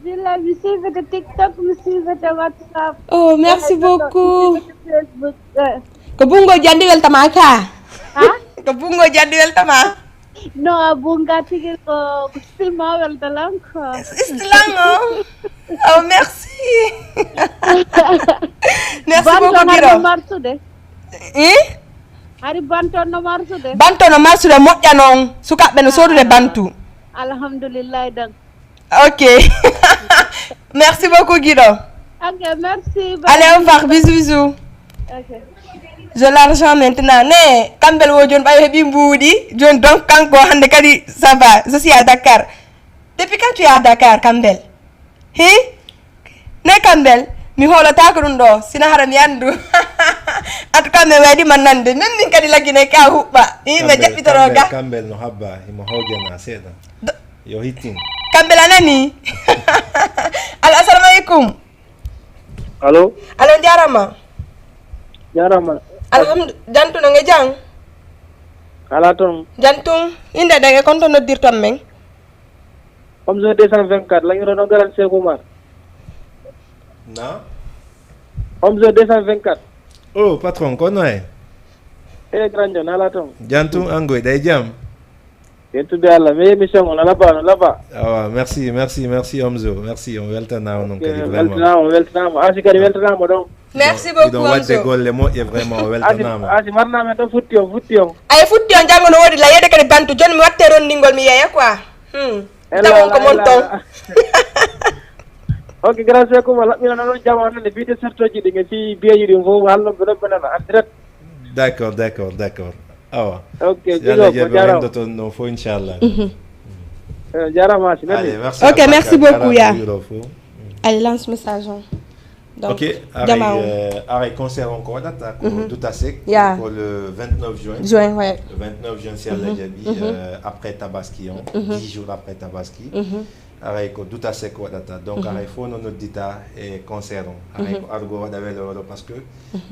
Bila mi suivete TikTok, mi suivete WhatsApp. Oh, merci beaucoup. Mi suivete Facebook. Eh. Ko bungo jandi weltama ka. Ha? Ko bungo jandi weltama. No, a bunga tigi ko, ko still ma welta lan ko. Still lan o. Oh, merci. Merci beaucoup, Giro. Hari no martude. Eh? Hari bantu no martude. Bantu no martude moƴƴa non. Sukaaɓe no soodude bantu. Alhamdulillah, donc. Ok. Merci beaucoup, Guido. Ok, merci. Allez, au revoir. Bisous, bisous. Ok. J'ai l'argent maintenant. Ne, Kambel wo jon ɓay heɓi mbuuɗi. Jon donc kanko hande kadi ça va. Je suis à Dakar. Depuis quand tu es à Dakar, Kambel? Hi? Ne Kambel, mi hoolotaako ɗum ɗo, sina hara mi anndu. En tout cas, mi waydi ma nande. Même min kadi laggi ne ka huɓɓa. Hi, mi Kambel, jaɓɓitoro Kambel, ga. Kambel no habba, himo hawjana seeɗa. Do- Yo hittin. Kambel a nani? Allo, assalamu aleykum. Allo? Allo, jaarama. Jaarama. Alhamdu-, jantu no nge jang? Ala ton. Jantum, innde ɗen e konto noddirton men? Omzo deux cent vingt-quatre, lañoto no garan Sekou Oumar. Na? Omzo deux cent vingt-quatre. Oh, patron, ko noy? Eh, grand John, ala ton. Jantum angoy, day jam. Yettude Allah, mais émission on, ala ba, ala ba. Awa, merci, merci, merci, Omzo. Merci, on weltanaama non kadi, vraiment. Weltanaama, weltanaama. Asi kadi weltanaama ɗon. Merci beaucoup, Omzo. Hiɗon waɗde golle moƴƴe, vraiment, o weltanaama. Asi, marnaa men ɗo futti on, futti on. Ay, futti on, janngo no woodi la, yeede kadi bantu. Jooni mi watte ronndingol, mi yeeya quoi. Hmm. Ella, tawa on ko ella, mon ton. Ella. Ok, grand Sekou, ma laɓɓinano ɗon jam on nande, fii de sartoji ɗi, nge fii biyeji ɗin fof, haalno ɓe ɗon ɓe nana, en direct. D'accord, d'accord, d'accord. Awa. Ok, si Allah jaɓi, o rendoto no fof, inchallah. Mhm. Eh, jarama, si nani. Allez, merci. Ok, merci beaucoup, ya. Allez, lance message on. Donc, ok, aray, jama on. Euh, aray concert on ko waɗata ko Duta Seck, ko le vingt-neuf juin. Juin, ouais. Le vingt-neuf juin, si Allah jaɓi, euh, après Tabaski, on, dix jours après Tabaski. Aray ko Duta Seck waɗata. Donc, aray fof no noddita e concert on. Aray ko argo waɗa welo welo parce que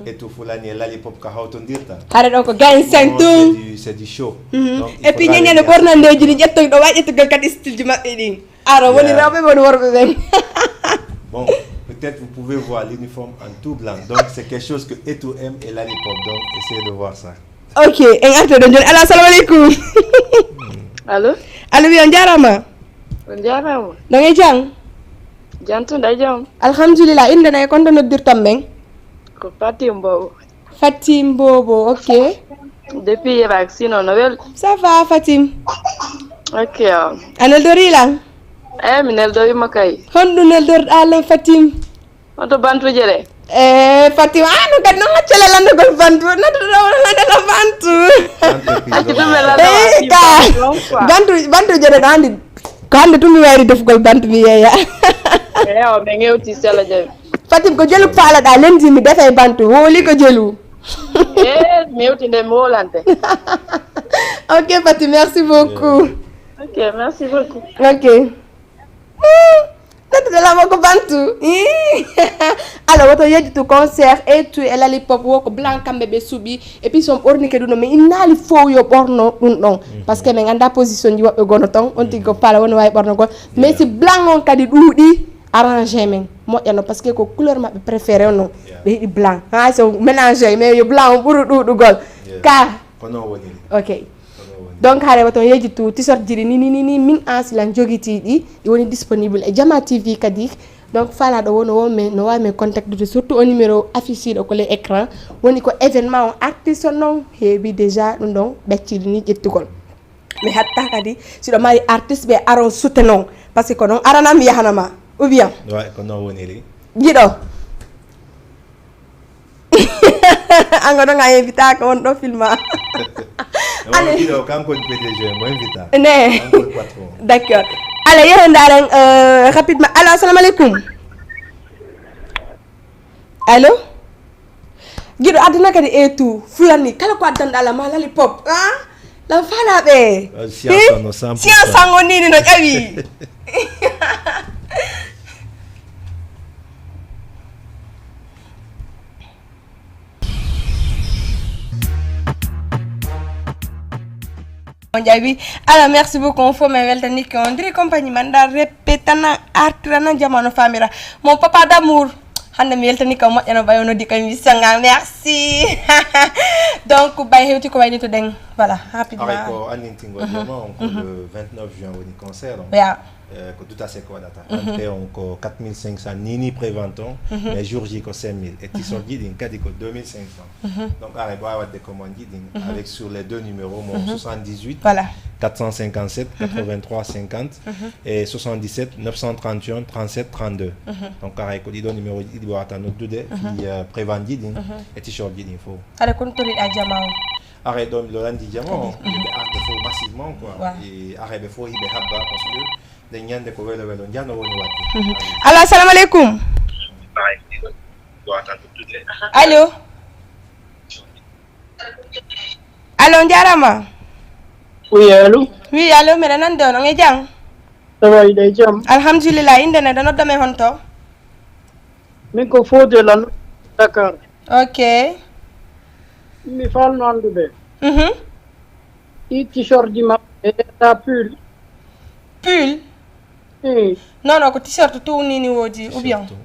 et tout Fulani e Lollipop ka hawtondirta. Hare ɗo ko gain cinq. C'est du, c'est du show. Donc, il faudra les bien. Et puis, ñeñe no ɓornandeeji ɗi ƴettoy ɗo, waɗ ƴettugol kadi style ji maɓɓe ɗin. Ara, woni rewɓe, woni worɓe ɓen. Bon, peut-être vous pouvez voir l'uniforme en tout blanc. Donc, c'est quelque chose que Etou aime et Lollipop. Donc, essayez de voir ça. Ok, en arta ɗon jooni. Allo, assalamu aleykum. Allo? Allo, wi on jaaraama. On jaaraama. Ɗon e jam? Jam tun, ɗa jam? Alhamdulillah, innde na e konto noddirton men? Ko Fatim Mbow. Fatim Bobo, ok. Depuis Irak, sinon no wel? Ça va, Fatim? Ok, um. A neldori lan? Eh, mi neldori ma kay. Honɗum neldorɗaa lan, Fatim? Hoto bantuje ɗe? Eh, Fatim, ah, no kadi non accele landugol bantu. Nodduɗo ɗo wonande no bantu. Accu ɗum e lalla. Eh, ka. Bantu, bantuje ɗe ko hannde, ko hannde tun mi wayri defugol bantu mi yeeya. Eh, o, mi ngewti sella jam. Fatim, ko jelu faalaɗaa, lendi mi defay bantu, wowli ko jelu. Eh, mi hewti nde mi wolante. Ok, Fatim, merci beaucoup. Ok, merci beaucoup. Ok. Hmm, noddude lamo ko bantu. Ih. Alors, woto yejjitu concert et tout e Lollipop wo ko blanc kamɓe ɓe suɓi. Et puis, so on ɓornike ɗum ɗon, mi innaali fow yo ɓorno ɗum ɗon. Parce que min anndaa position ji woɓɓe gono ton, on tigi ko faala woni waawi ɓornogol. Mais si blanc on kadi ɗuuɗi, arrangé men moƴƴa no, parce que ko couleur maɓɓe préféré on non. Ɓe yiɗi blanc. Haa so mélangé, mais yo blanc on ɓuru ɗuuɗugol. Ka. Ko non woniri. Ok. Ko non woniri. Donc, hare woto on yejjitu t-shirt ji ɗi ni, ni, ni, ni, min Ansi lan jogitii ɗi, ɗi woni disponible e Jama T V kadi. Donc, faalaaɗo wo no wo men, no waawi men contactude, surtout o numéro affiché ɗo ko les écrans. Woni ko événement on artiste on non heewi déjà ɗum ɗon ɓecciri ni ƴettugol. Mi hatta kadi, si ɗo mari artiste ɓe aron soutenir on. Parce que ko non arana mi yahana ma. Ou bien? Ouais, ko non woniri. Giɗo. An ko non a invitaaka on ɗo filma. Allez. Ɗiɗo, kanko woni P D G, mo invita. Ne. Kanko woni patron. D'accord. Allez, yehen ndaaren, euh, rapidement. Allô, assalamu alaikum. Allô? Giɗo aduna kadi e tu, fulani, kala ko addanɗa la ma lollipop, ah? Lan faalaaɓe. Ah, science on no cent pour cent. Science on woni ni no ƴawi. On ƴawi. Alors, merci beaucoup. On fo mi weltanike on. Ndiri compagnie man ɗa repetana, artirana, jamano famira. Mon papa d'amour. Hannde mi weltanike on, moƴƴano ɓay o noddi ka émission ngal. Merci. Donc, ɓay hewti ko waynito ɗen. Voilà, rapidement. Aray ko anndintingol jama on ko le vingt-neuf juin woni concert on. Ya. Eh, ko Duta Seck waɗata. Entrée on ko quatre mille cinq cents, ni ni prévente on, mais jour J ko cinq mille. Et tisorji ɗin kadi ko deux mille cinq cents. Donc, aray, ɓe waawi waɗde commande ji ɗin avec, sur les deux numéros, mo soixante-dix-huit, voilà, quatre cent cinquante-sept, quatre-vingt-trois cinquante et soixante-dix-sept neuf cent trente et un trente-sept trente-deux. Donc, aray, ko ɗiɗo numéro ji ɗiɗi ɓe waawata noddude, fii, euh, prévente ji ɗin e tisorji ɗin fof. Aray, kono toriɗa jama on? Aray, ɗo miɗo lanndi jama on, yimɓe arde fof massivement, quoi. Voilà. E aray, ɓe fof hiɓe habba, parce que nden ñannde ko welo welo, njano woni waɗde. Allo, assalamu aleykum. Allo. Allo, on jaaraama. Oui, allo. Oui, allo, miɗa nande on, on e jam? Ça va, hiɗe jam? Alhamdulillah, innde neɗɗo nodda men honto? Min ko Fodé lan Dakar. Ok. Mi faalno anndude. Mhm. Ɗi t-shirt ji maɓɓe, e ta pull. Pull? Hmm. Non, non, ko t-shirt tun ni ni woodi, ou bien? T-shirt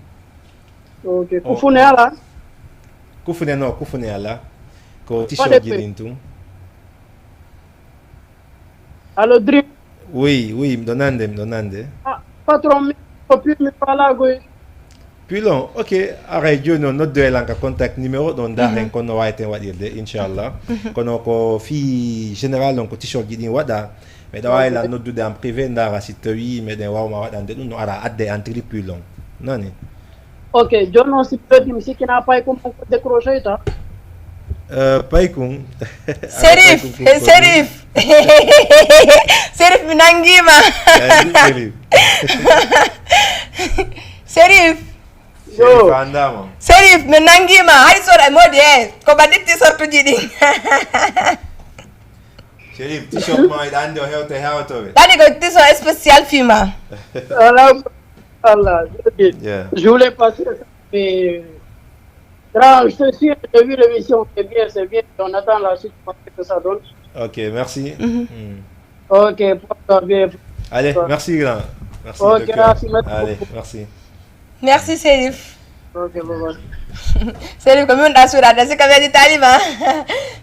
tun. Ok, o, kufune o. Alaa? Kufune, non, kufune alaa. Ko t-shirt ji ɗin tun. Allo, Dream? Oui, oui, miɗo nande, miɗo nande. Ah, patron, mi ko pull mi faalaa koy. Pull on, ok, aray jooni on noddoye lan ka contact numéro ɗon, ndaaren kono no waaweten waɗirde, inchallah. Kono ko fii général on ko t-shirt ji ɗin waɗa, meɗa waawi lan noddude en privé, ndaara si tawii meɗen waawa waɗande ɗum, no ara adde en tri pull on. Nani? Ok, jooni on si mi noddi mi sikki na Paykun on ko décroché ta? Euh, Paykun. Serif, Paykun ko Serif. Serif, mi nangii ma. Eh, Serif. Serif. Yo. Serif, a anndaama. Serif, mi nangii ma. Hay sora e moodi, eh, ko ba ɗitti sortuji ɗin. Serif, t-shirt ma, hiɗa anndi o hewta e hewtooɓe. Ɗani ko t-shirt spécial fii ma. Alhamdulillah. Yeah. Je voulais passer, mais grand, je te suis, j'ai vu l'émission, c'est bien, c'est bien. On attend la suite, comment que ça donne. Ok, merci. Mhm. Hmm. Ok, porte-toi bien. Allez, merci grand. Merci, ok, docteur. Merci, merci beaucoup. Allez, merci. Merci, Serif. Ok, bye bye. Serif, ko mi wonɗa suuɗaade, si ka weeji talima.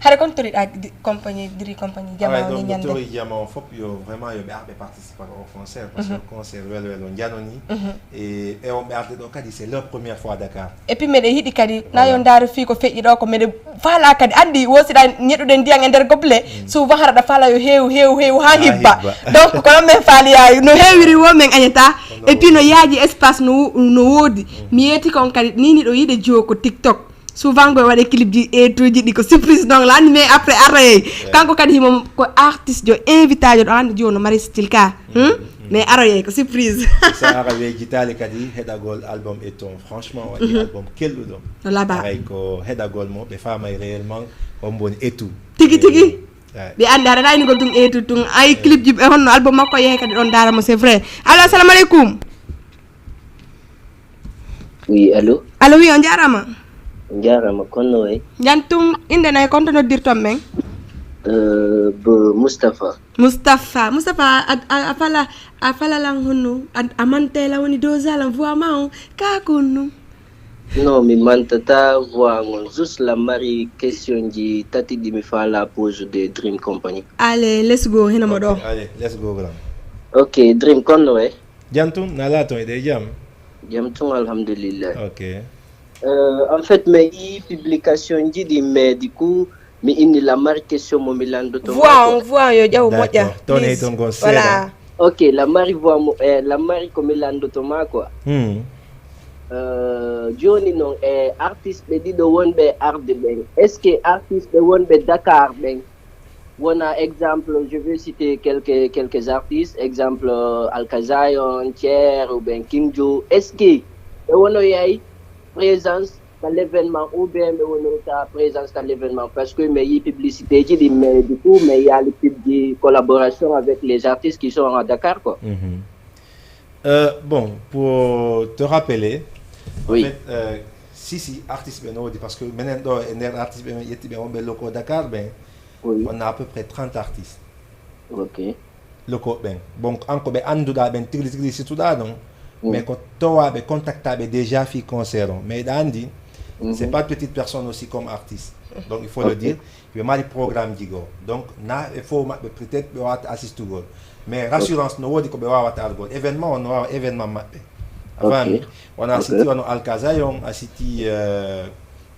Hara kon toriɗa di-, compagnie, diri compagnie, jama. Aray, o ni donc, ñande. Tori jama on fof, yo vraiment, yo ɓe arɓe participer au concert, parce que concert wel wel on janoni. Mhm. E, e on ɓe arde ɗo kadi, c'est leur première fois Dakar. Et puis, meɗen yiɗi kadi, na yo ndaaro fii ko feƴƴi ɗo, ko meɗen faalaa kadi. Anndi, wo si ɗa ñeɗuɗen ndiyan e nder gobelet, souvent hara ɗa faalaa yo heewu, heewu, heewu, haa hibba. Haa hibba. Donc, ko non men faali yaay. No heewiri wo men añataa. Et puis, no yaaji espace no wo-, no woodi. Mi yeeti kon kadi, ni ni ɗo yiɗe jiwo ko TikTok. Souvent, ko waɗe clip ji, e tuuji ɗi ko surprise non la, mais après, aroyay. Ouais. Kanko kadi, himo ko artiste jo, invité jo, ɗo anndi jiwo no mari style ka. Hmm? Mais aroyay ko surprise. Sa ara weejitaali kadi heɗagol album Etu on. Franchement, waɗi album kelɗuɗo. No laaɓaa. Aray ko heɗagol mo, ɓe faamay réellement hombo woni Etu. Tigi, tigi. Eh. Ɓe anndi aɗa aynugol tun Etu tun. Ay clip ji ɓe honno album makko yehe kadi ɗon ndaara mo, c'est vrai. Allo, assalamu aleykum. Oui, allo? Allo, oui, on jaaraama. On jaaraama, kono way? Jan tun, innde nay, kon to noddirton men? Euh, bo Moustapha. Moustapha, Moustapha, a, a, a fala, a fala lan honno, a, a mantay lan woni doza lan voix ma on, ka ko honno? Non, mi mantata voix on, juste la mari question ji tati ɗi mi fala pose de Dream Company. Allez, let's go, hino mo ɗo. Ok, allez, let's go, grand. Ok, Dream, kono way? Jam tun, na laato, eɗe jam? Jam tun, alhamdulillah. Ok. Euh, en fait, mi yi publication ji ɗi, mais du coup, mi inni la mari question mo mi landoto ma quoi. Voix on, voix on yo ƴaw moƴƴa, please. D'accord. Ton e ton gon seeɗa. Voilà. Ok, la mari voix mo, eh, la mari ko mi landoto ma quoi. Hmm. Euh, jooni non, e artiste ɓe ɗiɗo wonɓe e arde ɓen, est-ce que artiste ɓe wonɓe Dakar ɓen, wona exemple, je vais citer quelques, quelques artistes, exemple, euh, Alkazayon, Thier ou bien King Joe. Est-ce que e wono yay présence à l'événement ou bien e wono ta présence à l'événement? Parce que mais il publicité, je dis, mais du coup, mais il y a le type de collaboration avec les artistes qui sont à Dakar, quoi. Mhm. Euh, bon, pour te rappeler, en Oui, fait, euh, si, si, artiste ɓe no woodi, parce que menen ɗo e nder artiste ɓe men ƴetti ɓe wonɓe locaux Dakar ɓen, oui, on a à peu près trente artistes ok. Locaux ɓen. Bon, an ko ɓe annduɗaa ɓen tigi tigi situɗaa ɗon, Mm. mais ko towaaɓe, contactaaɓe déjà fii concert on. Mais hiɗa anndi, c'est Mhm. pas petite personne aussi comme artiste. Donc, il faut le Ok. dire, ɓe mari programme ji goo. Donc, na ɓe fof maɓɓe peut-être ɓe waawata assistugol. Mais rassurance no woodi ko ɓe waawata argol. Événement on no waawa événement maɓɓe. A Ok. faami? Wona a Ok. siti wano Alkazayon, a siti euh,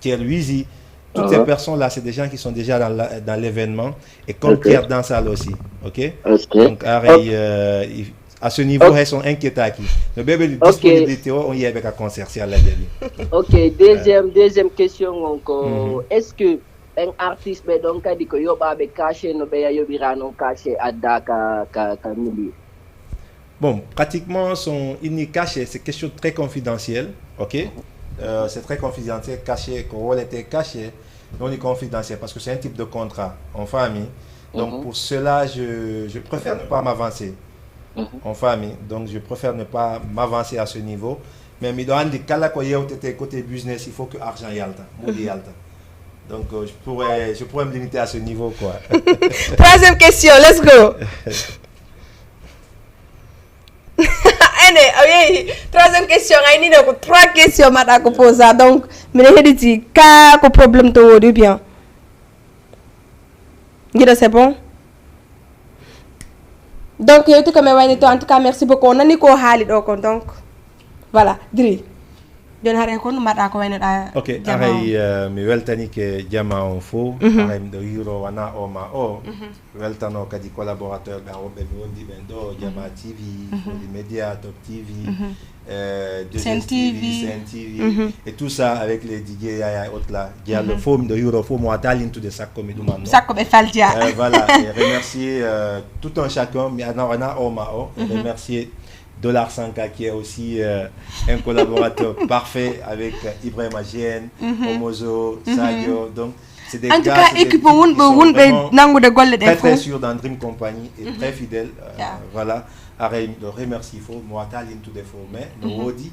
Thier Wizi. Toutes ces Uh-huh. personnes-là, c'est des gens qui sont déjà dans la- dans l'événement. Et comme Ok. Thier Dansal aussi. Ok? Ok. Donc, Ok. arey, euh, il- à ce niveau, Ok. Hay son inquiétaki. No ɓe ɓe Ok. Disponibilité o, on yeeɓe ka concert si Allah jaɓi. Ok, deuxième, deuxième question on ko, Mhm. Est-ce que ɓen artiste ɓe ɗon kadi ko yoɓaaɓe cachet no ɓeya yoɓira non cachet adda ka, ka, ka milieu? Bon, pratiquement, son inni cachet, c'est quelque chose de très confidentiel, ok? Euh, c'est très confidentiel, cachet, ko wowletee cachet, non, il est confidentiel parce que c'est un type de contrat en famille. Donc, Mhm. Pour cela, je, je préfère ne pas m'avancer Mhm. en famille. Donc, je préfère ne pas m'avancer à ce niveau. Mais miɗo anndi kala ko yewtetee côté business, il faut que argent yalta, mbuuɗi yalta. Donc, euh, je pourrais, je pourrais me limiter à ce niveau, quoi. Troisième question, let's go. Ene, a yehi. Troisième question, ay nino ko trois questions maɗa ko posa. Donc, mine heɗiti ka ko problème to wodi bien. Gida c'est bon. Donc, yewti ko mi wayni to, en tout cas, merci beaucoup. On nani ko haali ɗo kon, donc, voilà, Diri. Joni hare kon maɗa ko waynoɗa. Ok, Jama aray o. Uh, mi weltanike jama on fof. Mhm. Aray miɗo yiro wana o ma o. Mhm. Weltano kadi collaborateur ɓe wonɓe mi wondi ɓen ɗo, Jama T V, Fodi Media, Top T V, euh, Sen deux S T V, T V. Sen T V, et tout ça avec les D J Yaya et autres là. Diallo fof miɗo yiro fof mo wata lintude sakko mi ɗumanno. Sakko ɓe falja. Euh, voilà, et remercier euh, tout un chacun, mi ana wana o ma o, et remercier Dollar Sanka qui est aussi euh, un collaborateur parfait avec euh, Ibrahima Gène, Omozo, Sadio. Donc, c'est des En tout gars, cas, c'est des équipe types qui wonɓe sont wonɓe vraiment nangude golle très, ɗe très fof. Sûrs dans Dream Company et très fidèles. Euh, Yeah. Voilà. Aray, miɗo remercie fof, mi wata lintude fof, mais no woodi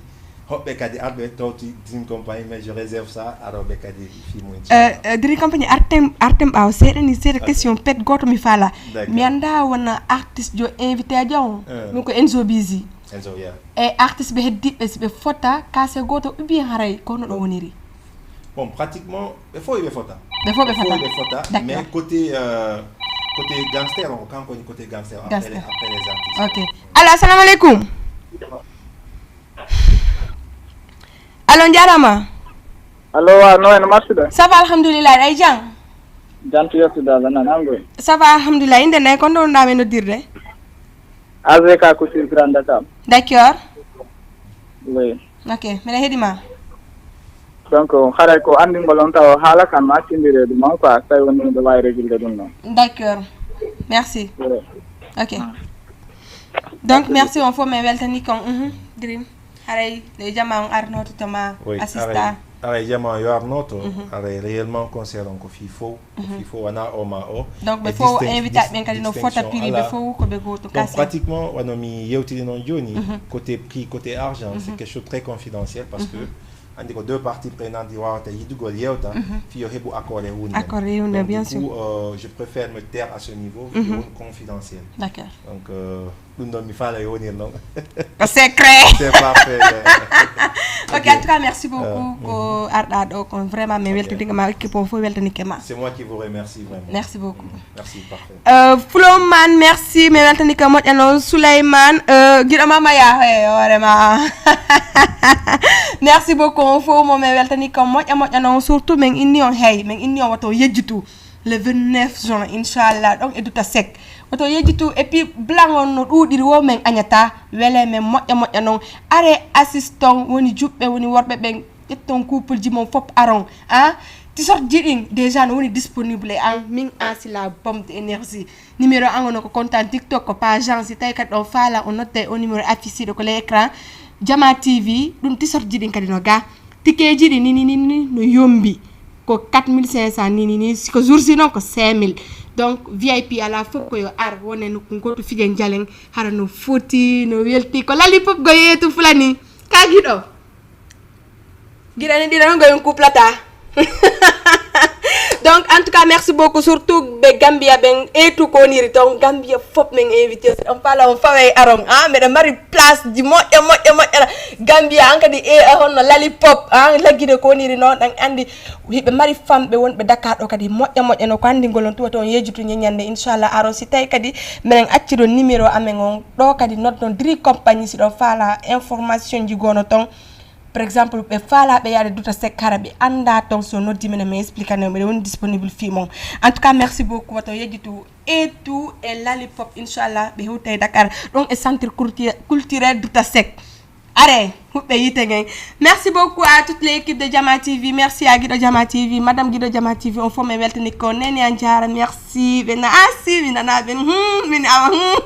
hoɓɓe kadi arɓe tawti Dream Company, mais je réserve ça arooɓe kadi fii mum, Euh, inchallah. euh, Dream Company, arten arten ɓaawo seeɗa ni, seeɗa question pet gooto mi faala. D'accord. Mi annda wona artiste jo invité jo on. Euh. Ɗum ko Enzo Busy. Enzo, yeah. E artiste ɓe heddiɓe si ɓe fota kase gooto ou bien haray ko hono ɗo woniri? Bon, pratiquement, ɓe fof ɓe fota. Ɓe fof ɓe fota. Ɓe fota, D'accord. Mais côté, euh, côté gangster, on, quand on côté gangster, après les, Gangster. Après les artistes. Ok. Allo, assalamu aleykum. Allo, njarama. Allo, wa no en marsude? Ça va, alhamdulillah, ay jang. Jantu yettude Allah nan angoy. Ça va, alhamdulillah. Inde ne ko ndonɗa men noddirde? A V K Couture Grand Dakar. D'accord. Oui. Ok, mbiɗa heɗima. Donc haray ko anndingol on tawa haala kan ma accindire ɗum on quoi, so tawi woni ɗum ɗo waawi régulde ɗum noon. D'accord. Merci. Oui. Ok. Donc merci on fof, mi weltani kon. Mhm. Dream. Haray nde jama on arnoto to ma Oui, assista. Aray, aray jama yo arnoto, aray réellement concert on ko fii fof, ko fii fof wona o ma o. Donc ɓe Et fof distin- invitaɓe ɓen kadi no fota distinction prix ɓe ala. Fof ko ɓe goto Donc kase. Pratiquement wano mi yewtiri noon jooni, côté prix, côté argent, c'est quelque chose de très confidentiel parce que anndi ko deux parties prenantes ɗi wawata yiɗugol yewta fii yo heɓu accord e hunde. Accord e hunde, Donc, bien du sûr. Coup, euh, je préfère me taire à ce niveau, fii won confidentiel. D'accord. Donc euh, ɗum ɗon mi faala yo wonir noon. Ko secret. C'est parfait. Ok, en tout cas merci beaucoup. Ko arɗa ɗo kon, vraiment mi weltodike ma, équipe on fof weltanike ma. C'est moi qui vous remercie vraiment. Merci beaucoup. Merci, parfait. Euh, Floman, merci, mi weltani ko moƴƴa noon. Souleymane, euh, giɗo ma maya he hoore ma. Merci beaucoup, on fof mo mi weltani ko moƴƴa moƴƴa noon, surtout min inni on, hey, min inni on woto yejjitu le vingt-neuf juin, inchallah, ɗon e Duta Seck. Woto yejjitu, et puis blanc on no ɗuuɗiri wo min añata, wele min moƴƴa moƴƴa noon. Are assistant woni juɓɓe, woni worɓe ɓen, ƴetton couple ji mon fof aron, ah, T-shirt ji ɗin déjà no woni disponible e an, min Asi la bombe de énergie. Numéro an on ko compte an TikTok, ko page an, si tawi kadi on faala, on notta e o numéro affiché ɗo ko l'écran. Jama T V, ɗum t-shirt ji ɗin kadi no ga. Ticket ji ɗi ni, ni, ni, ni, no yombi. Ko quatre mille cinq cents ni, ni, ni, si ko jour si non ko cinq mille. Donc, V I P ala fof ko yo ar, wone nokku goto fijen jalen, hara no foti, no welti. Ko Lali Pop go yeetu fulani. Ka giɗo. Giɗo ni ɗiɗo non go en kuplata. Donc, en tout cas, merci beaucoup. Surtout ɓe Gambia ɓen, e tout ko woniri ton. Gambia fof men invité. On parle, on faway aron. Ah, meɗen mari place ji moƴƴa, moƴƴa, moƴƴa. Gambia, an kadi, e, e honno Lali Pop, ah, laggude ko woniri non, ɗan andi. Hiɓe mari famɓe wonɓe Dakar ɗo kadi moƴƴa, moƴƴa no ko andi ngol on tuwa ton yejjutu ñeñande, inchallah, aron. Si tawi kadi, meɗen acci ɗon numéro amen on. Ɗo kadi noddon Dri Compagnie si ɗon faala information ji gono ton. Par exemple, ɓe faala ɓe yaade Duta Sek, hara ɓe anda ton, so noddi men, men explique ne, meɗen woni disponible fii mon. En tout cas, merci beaucoup. Wato yejjitu e tout e Lali Pop, inchallah, ɓe hewtay Dakar. Ɗon e centre cultu-, culturel Duta Sek. Are, huɓɓe yite ngen. Merci beaucoup à toute l'équipe de Jama T V. Merci à Guido Jama T V, Madame Guido Jama T V. On fof men weltani ko Nene Anjara. Merci. Ɓe na asi, mi nana ɓen. Hmm, min awa. Hmm.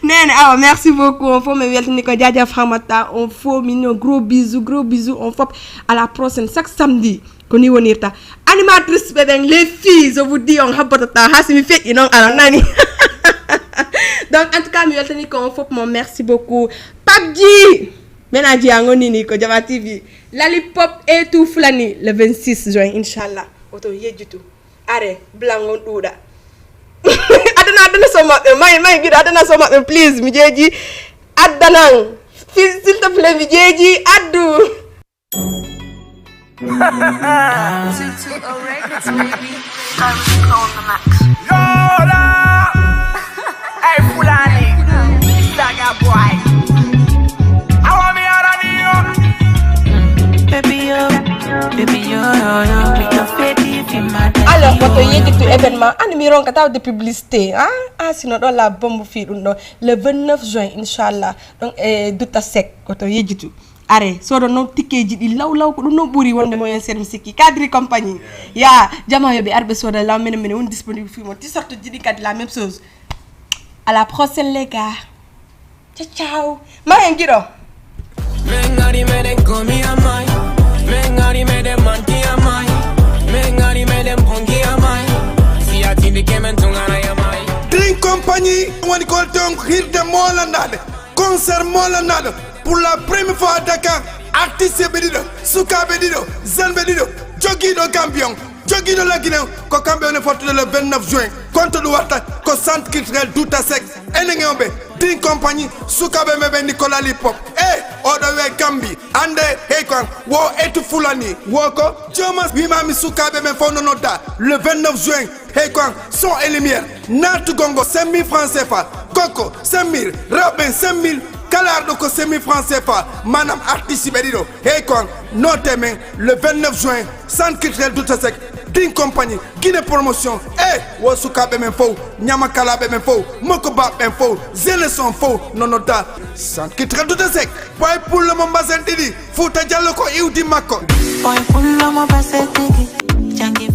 Nene awa, merci beaucoup. On fof men weltani ko Jaja Famata. On fof min no gros bisous, gros bisous. On fof à la prochaine. Chaque samedi. Ko ni wonirta. Animatrice ɓe ɓen, les filles, je vous dis, on habbatata. Ha si mi feƴƴi non, aɗa nani. Donc, en tout cas, mi weltani ko on fof mon. Merci beaucoup. Pabji. Menaji a ngoni ni ko Jama T V. Lali Pop e tout Fulani le vingt-six juin, inchallah. Oto yejjutu. Are, blanc on ɗuuɗa. Adana, adana so maɓɓe. May, may, giɗo, adana so maɓɓe, please. Mi jeeji. Addanan. S'il, s'il te plaît, mi jeeji. Addu. Yola! Hey, Fulani! Saga boy! I want me out of you! Baby, yo, baby, yo, yo, yo, with your fetish in my Alors, ko to yejjitu événement, an mi ronka tawde publicité, ah? Ah, sinon, ɗo la bombe fii ɗum ɗo. Le vingt-neuf juin, inchallah. Donc, eh, Duta Sek, ko to yejjitu. Are, sodo non tikkeeji ɗi law law, ko ɗum non ɓuri wonde moyen seeɗa mi sikki. Cadre compagnie. Ya, jama yo ɓe arɓe soda law, menen, menen woni disponible fii mon. T-shirt ji ɗi kadi la même chose. À la prochaine, les gars. Ciao, ciao. Ma hen giɗo. Men ngari meɗen komi amay. Men ngari meɗen manki amay. Men ngari meɗen bongi amay. Si a tindi ke men tungana amay. Dream Company woni ko ton hirde molandaade. Concert molandaade. Pour la première fois à Dakar, artiste ɓe ɗiɗo, sukaaɓe ɗiɗo, jeune ɓe ɗiɗo, jogiiɗo Gambie on, jogiiɗo Lagine on, ko kamɓe woni fottude le vingt-neuf juin. Konto ɗum watta ko Centre Culturel Douta Seck. Enen e on ɓe, Dream Company, sukaaɓe men ɓe Nicolas Hip Hop. E, oɗo wiye Gambie, ande, hey ko an, wo etu Fulani, wo ko, jooma, wima mi sukaaɓe men fof no nodda, le vingt-neuf juin, hey ko an, son et lumière, naatugol ngo cinq mille francs C F A, gorko cinq mille, rewɓe cinq mille, kala arɗo ko cinq mille francs C F A, maanaam artiste ɓe ɗiɗo, hey ko an, note men, le vingt-neuf juin, Centre Culturel Douta Seck, Dream Company, Guinée Promotion, e wo sukaaɓe men fof, ñamakalaaɓe men fof, mokobaaɓe men fof, jeunesse on fof, no nodda Centre Culturel Douta Seck. Boy pullo mo mbasen ɗiɗi, Fouta Diallo ko iwdi makko. Boy pullo mo mbasen ɗiɗi, jangi